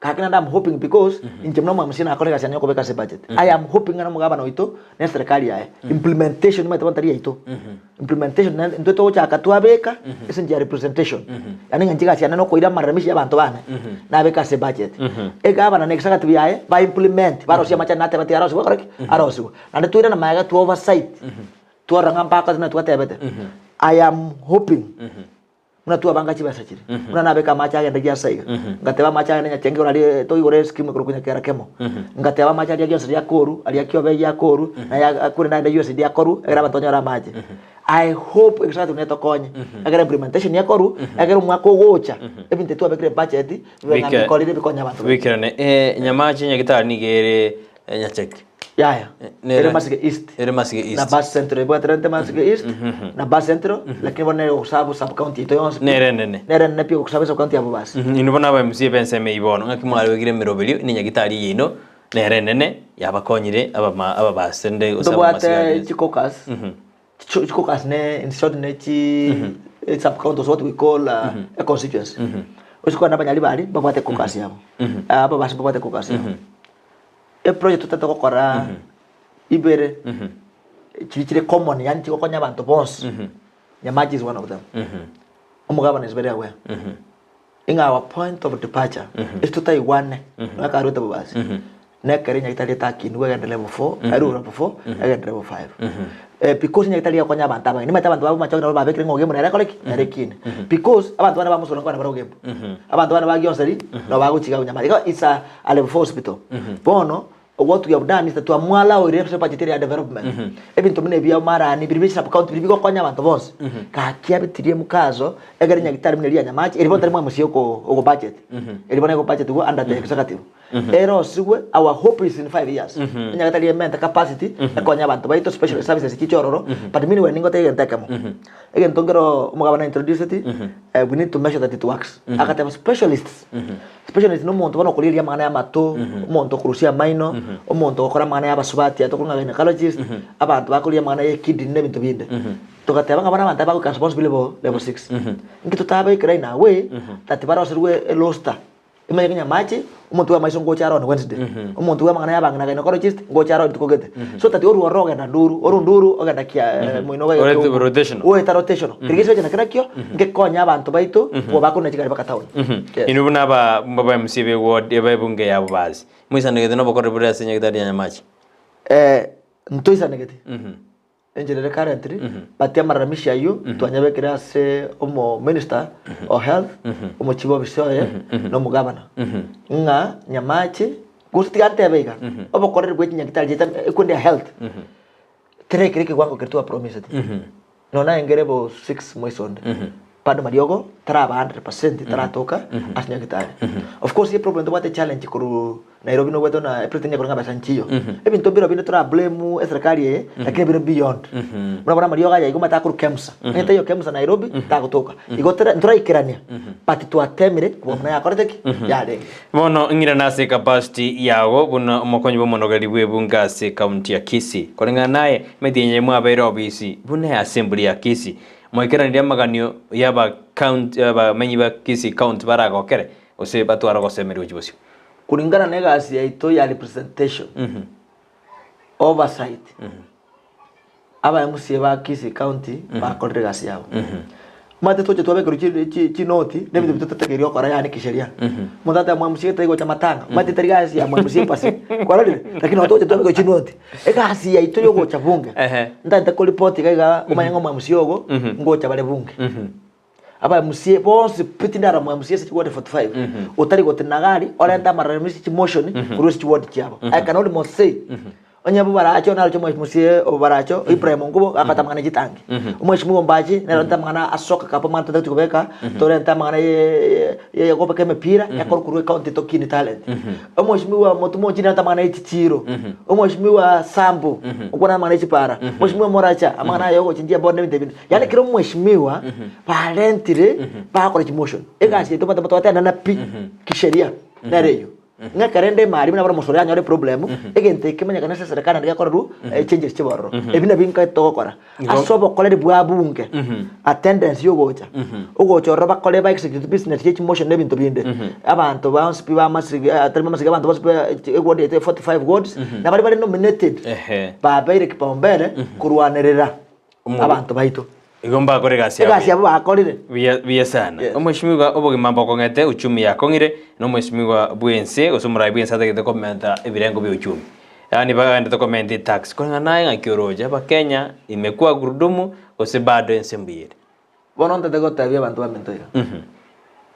gaki naende am hoping because inche buna omwamisia nakore egasi yane yokobeka ase ebudget. I am hoping ng'a nomogabana oito na eserekari yaye, implementation omanyete bono tari yaito, implementation naende intwe togochaka twabeka ase enchera ya representation, yaani ng'a inche egasi yane nokoira amaramishi ya abanto bane, nabeka ase ebudget. Egabana na executive yaye, ba implement, barosie amache aria nateba tiga arosigwe akore ki? Arosigwe. Naende toirane magega to oversight. Twarora ng'a mpaka ase natwatebete, I am hoping buna Buna twabanga chibesa chiria, buna nabeka amache agende giasa iga, ngateba amache agende Nyachenge igoro aria toigore eskimu ekorokwa Nyakera Kemo, ngateba amache aria gionsi aria akoru, aria Kiobe eyio akoru, na aya akure naende USAID akoru, ekero abanto banyore amache. I hope egesaku netokonye, ekero implementation ekoru, ekero omwaka ogocha, ebinto ebi twabekire ebudget, bibe ng'a Bike- mbikorire bikonye abanto baito. Bikerane. Eh, Nyamache Nyagitari nigo ere eh, Nyacheke. Yaya, Nere- ere Masige East. Ere Masige Na East. Bus Central ebwaterete Masige East na Bus Central, lakini bono nere ogosabu sub county yaito yonsi pi. Nere enene. Nere enene pi ogosabu sub county ya Bobasi. Inwe bono aba MC b'ensemo eyio bono, ng'aki mwarwegire emeroberio ne Nyagitari yaino nere enene yabakonyire abama ababasi rende gose Ntobwate abamasiga chicaucus, chicaucus ne in short ne chi sub county what we call a constituency. Oise kogenda abanyaribari mbabwate caucus yabo, ababasi mbabwate caucus yabo. Eproject totagete gokora ibere chiria chire common yaani chigokonya abanto bonsi, Nyamache is one of them. Omogabana is very aware ng'a our point of departure ase totaigwane nonya karwete bobasi nekero enyagitari etakinigwe egende level four arue level four egende level five. Because enyagitari egokonya abanto abange nimanyete abanto ba bomachoge nabo babekire ng'a ogembo nere ekore ki? Nere ekine. Because abanto bande bamosura nkwana bare ogembo. Abanto bande ba gionseri nabo bagochiga konyamache. Igo it's a a level 4 hospital. Bono what we have done is that twamwalaoire ase budget ere ya development. Ebinto buna ebi amarani biri bia sub county biri bigokonya abanto bonsi. Gaki abitirie mukaso egere nyagitari buna eria ya Nyamache eri bono tari mwamusia oko oko budget. Eri bono ego budget igo under the executive. Erosigwe our hope is in 5 years. Enyagitari emente capacity ekonye abanto baito special services chiche ororo but meanwhile ningotebie egento ekemo. Egento nkero omogabana introduced we need to measure that it works. Agateba specialists Specialist nomonto bono okorigereria amang'ana y'amato, omonto okorusia amaino, omonto ogokora amang'ana y'abasubati aya tokorwa ng'a gynecologist, abanto bakorigia amang'ana ye kidney na ebinto binde. Togateba ng'a bono abanto aba bagoika bonsi level level 6. Inki totabaikera in a way that baroserwe e roster, emanye ng'a Nyamache, omonto bwa amaiso ngocha are on Wednesday, omonto bwa amang'ana y'abang'ina gynecologist ngocha are rituko gete. So that orwo ororo ogenda nduru, orwo nduru ogenda kia moino oye Orete Keumbu. rotational. Oeta rotational. Keri gesibeche nakio nakio, ngekonye abanto baito, kobakuna chigari mpaka town. Yes. Inwe buna aba aba MC be ward eba ebunge ya Bobasi, moisanegete nobokoreri bore ase Nyagetari ya Nyamache? Eh, ntoisanegete enchera ere currently but amararamishi ayio twanyabekire ase omo minister o health omochief office oye na omogavana ng'a Nyamache gose tiga ntebe iga obokoreri bwe chinyagitari chiaito ekwende ya health terekire ekewango keria twapromisete Nonya naye level 6 moiso onde bado mariogo taraba 100% taratoka ase nyagetari. Of course eproblem tobwate challenge korwa Nairobi nobwate buna epresident yakore ng'a besa nchiyo. Ebinto mbiro binde tora blame eserekari eye lakini bire beyond. Buna bono amariogo aya igo omanyete akorwa KEMSA. Onye taiyo KEMSA Nairobi tagotoka. Igo tore ntoraikerania but twatemire kobua buna yakorete ki? Yarenge. Bono ng'irane ase ecapacity yago buna omokonyi bw'omonogeri bw'ebunge ase ecounty ya Kisii. Koreng'ana naye, emetienyi eye mwabeire obisi buna eassembly ya Kisii, mwaikeranirie amaganio y'aba county abamenyi ba Kisii county baragokere gose batware ogosemeria gochia bosio. Kulingana na egasi yaito ya representation, oversight, aba MCA ba Kisii county bakorire egasi yabo. Omanyete toche twabekerwa chi- chi- chinoti na ebinto bitotatekeiri gokora yaani kisheria. Omonto ateba mwa MCA tari gocha matanga, omanyete tari gasi ya mwa MCA pase, kwarorire? Lakini nabo togocha twabekerwa chinoti. Egasi yaito ya ogocha bunge, ntagete koripoti iga iga omanye ng'a omwa MCA ogo, ngocha bare bunge. Aba MCA bonsi pi tindara mwa MCA ase chiward 45 otari gotenena iga aria orente amararamisho chimotion korwa ase chiward chiabo. I can almost say onye abwo barache naroche omwa MCA obo barache Ibrahim Ongubo gakobata amang'ana ya chitangi. Omweshimiwa Ombachi nere orente amang'ana asoka kapo amang'ana totagete kobeka torente amang'ana ye ye kobeka emepira ekore korwa ecounty tokini talent. Omweshimiwa Motumochi nere orente amang'ana ye chichiro. Omweshimiwa Sambo okwana amang'ana ye chipara. Omweshimiwa Moracha amang'ana aya yogochenjia eboda na ebinto ebinde. Yaani kera omweshimiwa barentire bakora chimotion. Egasi yaito omanyete twatenena pi kisheria nere eyio. Ng'a ekero ende emari buna bono omosore anyore eproblem, egento eke kemanyekane ase eserekari naende gekorerwa echanges chibe ororo. Ebi nabio nkae togokora. Ase obokoreri bwa bunge, attendance ya ogocha, ogocha ororo bakore ba execute business ye chimotion na ebinto binde. Abanto bonsi pi ba amasige tari amasige abanto bonsi pi eward yaito ya 45 wards, na baria bare nominated, babeire kipaumbele korwanerera. Abanto baito. Igo mbakore egasi yabo Egasi yabo bakorire. Buya buya sana. Yes. Omweshimiwa obogima mbokong'ete uchumi yakong'ire na omweshimiwa bwense gose omorai bwense atagete komenta ebirengo bia uchumi. Yaani bagendete komenta etax. Koreng'ana naye ng'aki oroche abakenya imekuwa gurudumu gose bado ense mbuya ere. Bono ntete gotebia abanto baminto iga,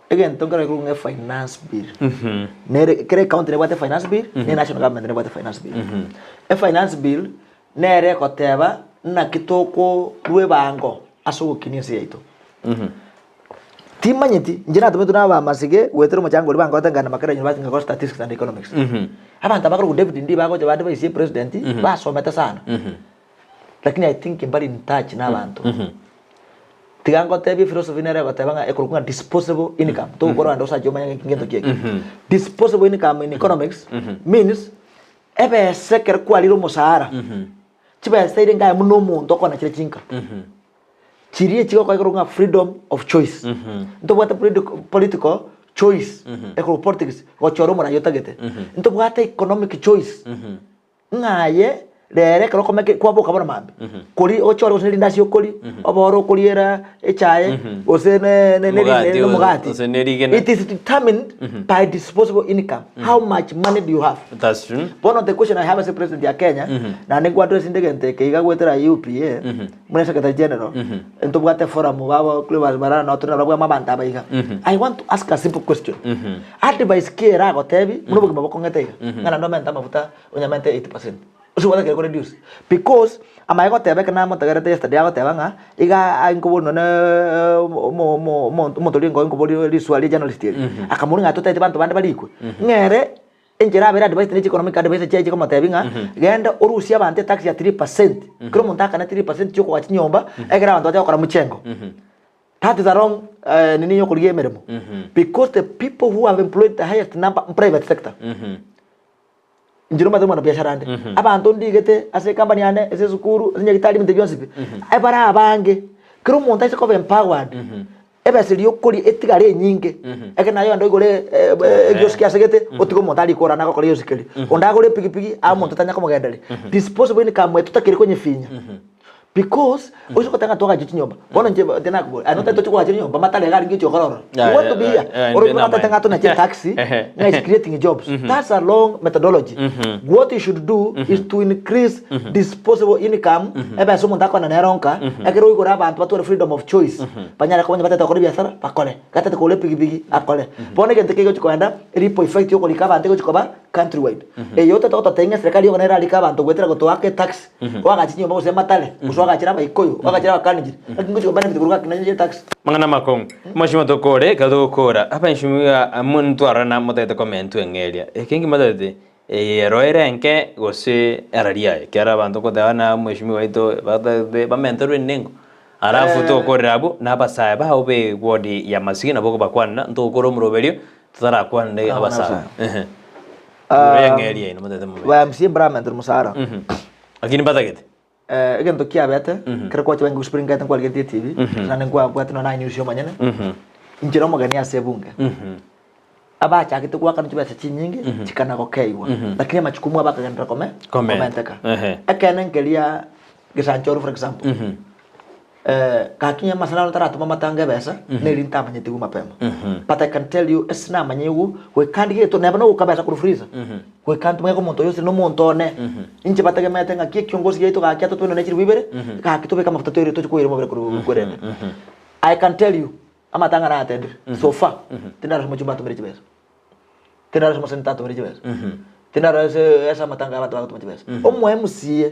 egento nkere korwa ng'a finance bill, nere kera ecounty nebwate finance bill, ne national government nebwate finance bill. Efinance bill nere egoteba naki tokorwa ebango ase ogokinia ense yaito. Timanyeti, inche natometwe na abamasige goetera omochango oria bankorete nkagenda Makerere University ngakora statistics and economics. Abanto aba bakorokwa David Ndii bagocha ba advise president, basomete sana. Lakini I think mbari in touch na abanto. Tiga ngotebie philosophy nere egoteba ng'a ekorokwa ng'a disposable income. Togokora rende osache omanye ng'a ngento ki eke. Disposable income in economics means ebesa ekero kwarire omosara, chibesa ere nkaye buna omonto okona chire chinka. Chiria echigokoa ekorokwa ng'a freedom of choice. Ntobwate political choice, ekorokwa politics, gochora omoraia otagete. Ntobwate economic choice. Ng'a aye rero ekero okomeka kwaboka bono mambia, kori ochore gose ne rindasi okori, oboro okoriera echae, gose ne ne ne Omogati ne omogati. gose ne rigena. It is determined by disposable income. How much money do you have? That's true. Bono the question I have as a president ya Kenya, naende nkwadress inde egento eke iga goetera UPA, buna secretary general, ntobwate forum babo Cleophas Malala noo tore nabarabwo amo abanto aba iga. I want to ask a simple question. Advice ki eragotebi buna obogima bokong'ete iga, ng'a naende omente amafuta onyamente 80%. Ase obwate ekero reduce because amaye goteba ekero namotegerete yesterday agoteba ng'a iga aye nkoboria nonye omo omo omonto omonto oria nkoboria riswali ejournalist eri, akamoboria ng'a totaete banto bande barikwe, ng'a ere enchera abere advised ne chieconomic adviser chiaye chikomotebia ng'a genda orusie abanto etax ya 3%, kera omonto akane 3% chiokoa chinyomba, ekero abanto bache gokora mchengo. That is a wrong eh, nini yokorigia emeremo because the people who have employed the highest number private sector inche nomanyete omwanabiashara ande abanto ndigete ase ecompany yane ase esukuru ase nyagetari ebinto bionsi pi ebare abange kera omonto aise koba empowered ebesa eria okoria etigare enyinge ekero naye ogende oigore ekioski asegete otige omonto arike orane agokora egioski keria onde agore epikipiki aye omonto otanya komogenderia disposable income etotakeire konyefinya. Because oise goteba ng'a twagache chinyomba, bono inche ba tinakoboria, aye notagete toche koagacha chinyomba amatare iga arenge gochia gokora ororo. Yeah, You want to be yeah, here, yeah, oroche inche buna otagete ng'a tonache etaxi, ng'a is creating jobs. That's a long methodology. What you should do is to increase disposable income, ebesa omonto akona nero nka, ekero oigore abanto batware freedom of choice, banyare koba onye batagete gokora ebiasara, bakore, gatagete kogora epikipiki, akore. Bono egento eke egochi kogenda, ripple effect ya okorika abanto egochi koba countrywide. Eye otagete gototebia ng'a eserekari yoka nere erarike abanto goetera gotoaka etaxi, Oagache chinyomba gose amatare, gose oagachere Abaikoyo, oagachere Abakalenjin, naki ngochia kobenefit korwa gaki nanye tax. Mang'ana amakong'u. Omosimo tokore, ekero togokora, abaishimiwa amo ntwarorana motagete komentwa eng'eria. Eke inki motagete? Eye ero ere enke gose erari aye? Ekiagera abanto ngoteba buna omweshimiwa oito batagete bamenterwe enengo. Alafu tokorera abwo, na abasae bao be ward ya Masige nabo okobakwanera, ntogokora omoroberio totarakwanera abasae. Ehe. Igoro y'eng'eria yaino motagete mobe. Ba MCA mbaramenterwe omosara. Lakini mbatagete. Eh, egento kiabete, ekero kwacha bange gosprinkete nkwarigetie etibi, naende nkwabwate nonya na news omonyene, inche na omogeni ase ebunge, abachagete goakana chibesa chinyinge, chikana gokeigwa, lakini amachukumu abo akagenderera kome Komenta. komenteka. Ehe. Ekeene nkeria gesanchoro for example, Gaki onye amasana taratoma amatanga ebesa, neri ntamanyetigwe mapema. But I can tell you, ase namanyigwe, goika ndigetwe, neba nogoka besa korwa freezer, goika ntomanye omonto oyo ase nomonto one, inche bategemeete ng'aki ekiongosi giaito gaki atotwe ne chilifu ibere, gaki tobeke amafuta toire toche koira omobere korwa kwerende. I can tell you, amatanga natendire, so far, tindarora omochumba atomire chibesa. Tindarora ase omoseneta atomire chibesa. Tindarora ase ase amatanga abanto bagotoma chibesa. Omo MCA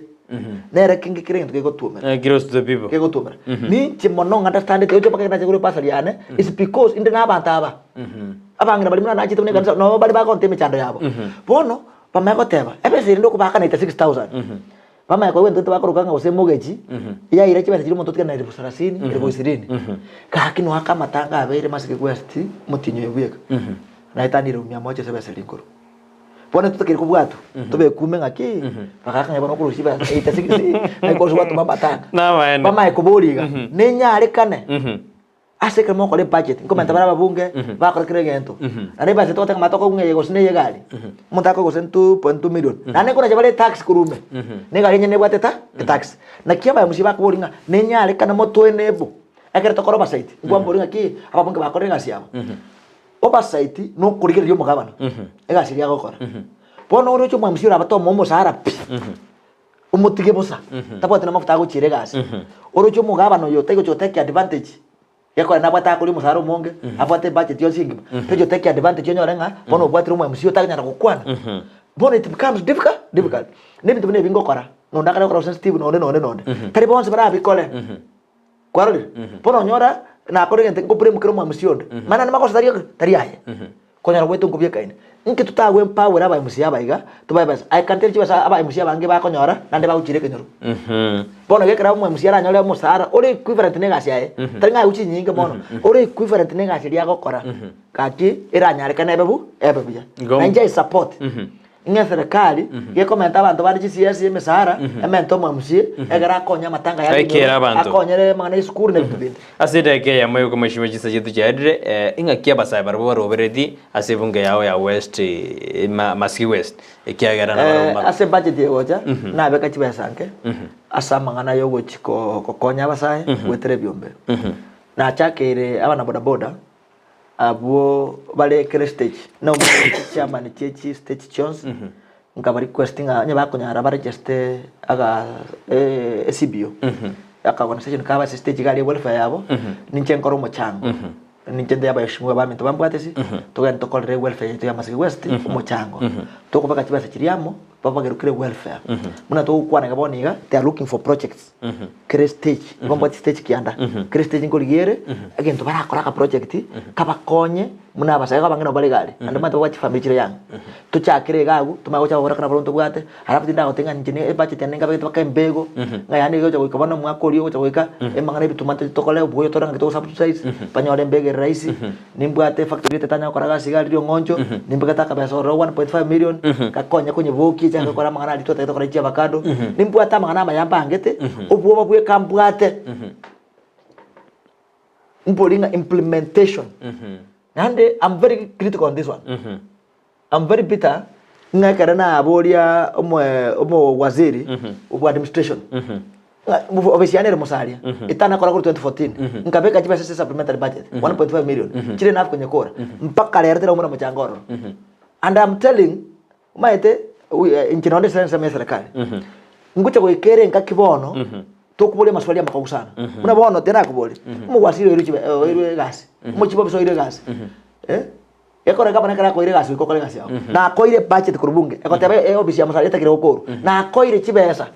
nere kenge kere egento kegotuomera. Eh, close to the people. Kegotuomera. Ninche mono ng'understandete oche mpaka nache kore pasari yane is because inde na abanto aba. Abang'ina baria buna nachete buna ekanisa nabo bare bagonta emechando yabo. Bono bamanye goteba ebesa ere ndokobaka 96000. Bamanye koigwa egento bakoroka ng'a gose emogechi yaira chibesa chiria omonto otigana na elifu sarasini, elifu isirini. Gaki noaka amatanga abeire masike gwesti motienyi oyo bweka. Naetanire mia moja ase ebesa eria nkoro. Bono totakeire kobwatwa, tobekume ng'aki, bagaka ng'a bono okorusia chibesa 86 naki korosia gwatoma amatanga. Namaene. Bamanye koboria iga, nenyarekane. Ase ekero mogokora ebudget, nkomenta bare ababunge, bakora kera egento. Naende ebudget togoteba ng'a tokoa ng'a eye gose neye egari, omonto akoe gose 2.2 million. Naende nkonacha bare etax korwa ime, na egari enyene nebwate eta etax. Naki aba MC bakoboria ng'a nenyarekane motoe nebo, ekero tokora oversight, nkwamboria ng'aki ababunge bakorire egasi yabo. Oversight nokorigereria omogabana, egasi eria agokora. Bono oroche omo MC orabate omoe omosara pi. Omotige bosa, tabwati namafuta agochiera egasi. Oroche omogabana oyo taigocha gotake advantage. Gekogera nabwate akoria omosara omonge, abwate ebudget yonsi engima, tochi otake advantage onyore ng'a bono obwatire omo MC otanyara gokwana. Bono it becomes difficult difficult. Na ebinto buna ebi ngokora, nonde akare gokora gose Steve nonde nonde nonde. Tari bonsi barabikore. Kwarorire? Bono onyora nakore egento nko blame kera omo MC onde, mani naende magoso tari tari aye. Konyora gwaito nkobiekaine. Inki totagwe empower aba MC aba iga, tobae besa. I can tell chibesa aba MC abange bakonyora, naende bagochira ekenyoro. Bono iga ekero omo MC aranyore omosara ore equivalent na egasi yaye, tari ng'a aye chinyinge mono, ore equivalent na egasi eria agokora, gaki eranyarekane ebe bu ebe buya. Igo- Na inche I support ng'a eserekari gekomenta abanto bande chi CS emesara, emente omo MC, egere akonye amatanga ya Aikere ebinyoro, abanto. akonyere amang'ana ya esukuru na ebinto binde. Ase edageka eyemo y'okomweshima chinsa chiaito chiaerire, eh, ing'aki abasae barabwo barobereti ase ebunge yao ya West eh, ma- Masii West, ekiagera nabarabwo Eh, mbaro. ase ebudget egocha nabeka chibesa nke ase amang'ana yogochi ko- gokonya abasae goetera ebiombe. Nachakeire abana bodaboda abwo bare kera estage na omanyete chichairman chie chistage chionsi nkaba request ng'a onye bakonyara ba register aga ecbo aka organisation kabo ase estage iga aria welfare yabo ninche nkore omochango ninche nde abaheshimiwa baminto bambwate ase togende tokorere welfare yaito ya Masii West omochango tokobeka chibesa chiria amo babagerukire welfare buna togokwana iga bono iga they are looking for projects. Kera estage, nigo mbwate stage kianda, kera estage nkorigia ere, egento barakore aka project, kabakonye buna abasae iga abange nabo bare iga aria, naende omanyete babwate chifamiri chire young. Tochakere iga abwo, tomanye gocha gokora ekero ntobwate, alafu tindagotebia ng'a inche ne ebudget yane nkabegete mpaka embego, ng'a yaani egocha goika bono omwaka oria ogocha goika, amang'ana ebituma ntoche tokore, oboyo tore ng'aki togo subsidize, banyore embego ere rahisi, nimbwate efactory gete etanya gokora gasi iga aria riong'oncho, nimbegete akabesa ororo 1.5 million, gakonye konyebokia echake gokora amang'ana aria twatagete gokora chia avocado, nimbwate amang'ana amaya mbangete, obwoba bweka mbwate, mbori ng'a implementation, naende I'm very critical on this one. I'm very bitter ng'a ekero naboria omoe omowaziri bwa administration ng'a ofisi yane ere Musalia etanakora korwa 2014 nkabeka chibesa ase supplementary budget 1.5 million chire enough konyekora mpaka rero teraumera mochanga ororo and I'm telling omanyete inche nonde ase ensemo ya serikali ngocha goika ere engaki bono tokoboria amaswali amakongu sana buna bono tinakoboria omowaziri oirwe chibe oirwe egasi omochief officer oirwe egasi eh. Gekore gavana ekero akoire egasi goika okore egasi yao. Nakoire ebudget korwa bunge egoteba eofisi ya Musalia etakire gokorwa. Nakoire chibesa.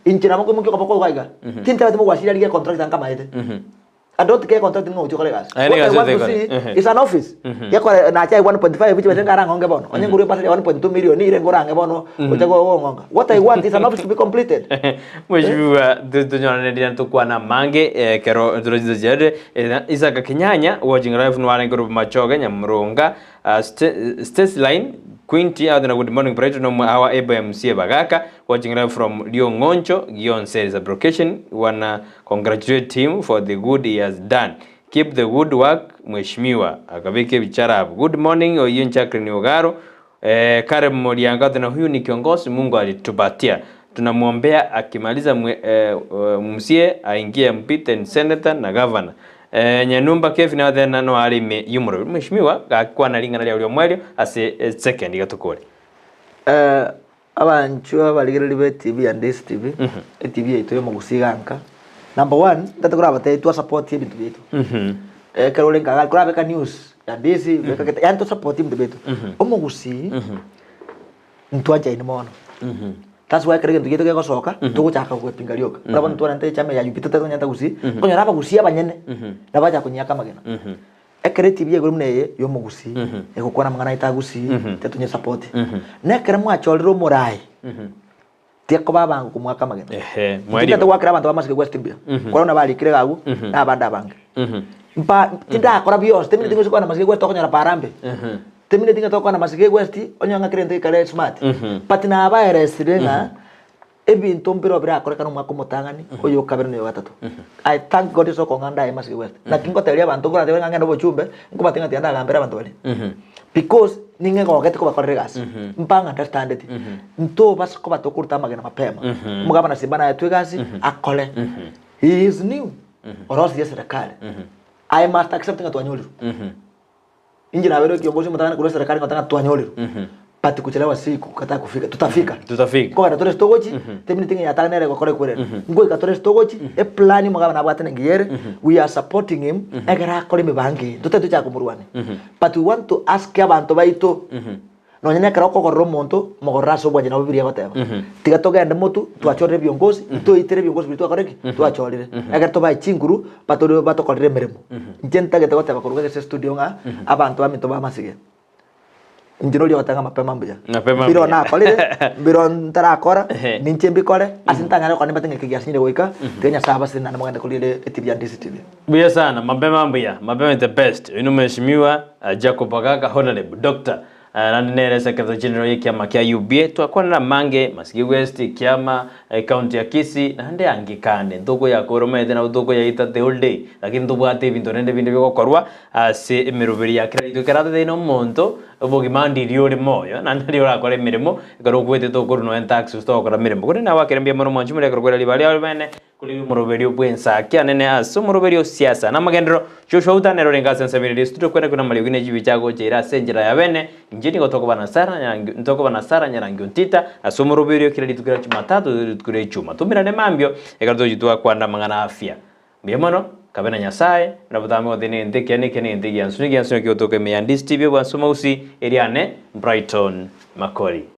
Inche nabo nkoimokia okoboko iga iga. Tintabeti mogwasiri arigie econtract nkamaete. I don't care contract ning'o ogochia gokora egasi. Aye What I negasi want to otekore. see Ehe. is an office. Gekore nachae 1.5 chibesa nkarang'onge bono. Onye nkorwa ebasari ya 1.2 million ire nkorange bono gocha gong'onga. What I want is an office to be completed. Mheshimiwa tonyoranire tokwana amange ekero tore chinsa chiarire Isaac Kenyanya watching live nwarenge korwa Bomachoge Nyamurunga Stacy Line Quinty out na good morning Brighton omwe our able MCA Bagaka watching live from Riong'oncho Gionseri sublocation wana congratulate him for the good he has done keep the good work Mheshimiwa akabeka ebichara abwo good morning oyio Jacqueline Ogaro Eh, Caleb Morianga ati na huyu ni kiongozi Mungu alitupatia. Tunamwombea akimaliza mwe, eh, eh, MCA aingie MP then senator na governor. Eh, Nyanumba Kevin athena no ari ime yumuro. Mheshimiwa gakwana ring'ana ria oria omwerio ase eh, second iga tokore. Eh, abanchwa abarigereria be TV and DSTV, eTV yaito y'omogusii iga nka. Number one, ntagete korabatebia twasupport ebinto biaito. Ekero ore nka korabeka news ya ndisi beka gete yaani to support ebinto biaito. Omogusii ntwanchaine mono. That's why ekero egento giaito kegosoka togochaka gopinga rioka. Buna bono twarente echama ya UP totari konyenta gusii, okonyora abagusii abanyene nabo bacha konyiaka amagena. Ekero etibi ya igoro buna eye ya omogusii egokwana amang'ana aito agusii tiga tonye support. Na ekero mwachorire omorai Tiakoba abango komoaka amagena. Ehe, Inche mwarigwe. ntagete goakera abanto b'amasike West mbuya. Korwa buna barikire iga agwo, na abande abange. Mpa tindakora bionsi, temineti ng'a ase kwana masike West okonyora para mbe. Temineti ng'a tokwana masike West, onyore ng'a kera egento gekare smart. But nabaeresire ng'a ebinto mbireo birakorekane omwaka omotang'ani, oyo okabere na oyo ogatato. I thank God ase okong'a ndaye masike West. Naki ngoteberia abanto nkoratebe ng'a ngende obochumbe, nkobatebia ng'a tiga ndagambere abanto baria. Because ning'egogete kobakorera egasi, mpanga understandeti, ntobasa koba tokoruta amagena mapema. Omogabana Simba naetwe egasi, akore. He is new, orosirie eserekari. I must accept ng'a twanyorirwe. Inche nabeire ekiongozi omotang'ani korwa eserekari ngoteba ng'a twanyorirwe. But kuchelewa si kukataa kufika, tutafika. Tutafika. Nkogenda tore ase togochi, temineti ng'a yatang'ani nere egokora ekwerere. Nkoika tore ase togochi, eplan omogabana abwate nengiya ere, we are supporting him, ekero akore emibango eye, ntotari tochaka komorwania. But we want to ask abanto baito, nonye na ekero okogorera omonto, mogorere ase obwanchani nabo bibilia egoteba. Tiga togende motwe, twachorire ebiongozi, ntoitere ebiongozi biria twakora ki? Twachorire. Ekero tobae chinguru, batore batokorere emeremo. Inche ntagete goteba korwa ase estudio ng'a, abanto baminto bamasige. Inche noria ogoteba ng'a mapema mbuya. Mapema Mbiro mbuya. nakorire, mbiro ntarakora, Ehe. ninche mbikore, ase ntanyare gokora nimbate ng'a eke giasinyire goika, tiga Nyasae abasesenie naende mogende koria ere etibi ya Ndisi TV. Mbuya sana, mapema mbuya, mapema is the best. Oyo nomheshimiwa Jacob Agaka Honorable Doctor. Naende nere Secretary General y'ekiama kia UBA. Twakwanera amange, Masige West, ekiama, ecounty ya Kisii, naende ange kande. Ntokoyakora omanyete nabo tokoyaita the whole day, lakini ntobwate ebinto rende binde bigokorwa Ase emeroberi ya kera rituko ekero atatari nomonto, obogima ndiria ore moyo, naende riria orakore emeremo, ekero okwete tokorwa nonya tax gose togokora meremo. Korende nagwakera mbuya mono mwanchi moria ekero kwera ribaga riao ribeene, korende omoroberio bw'ensaki anene ase omoroberio o siasa na amagenderero. Joshua Uta nere orenge ase ensemo eria studio kwene kwene amariogi ne chibicha agocha ere ase enchera ya bene, inche nigo tokoba na Sarah Nyarangi ntokoba na Sarah Nyarangi Ontita ase omoroberio kera rituko ria Jumatatu rituko ria Ijumaa. Tomerane mambia ekero togochia twakwana amang'ana afya. Mbuya mono, kabe na Nyasae, buna botambe goteba negento ekiya nekiya negento egiansu negiansu naki gotoka ime ya Ndisi TV obwansu omogusii, eriane Brighton Makori.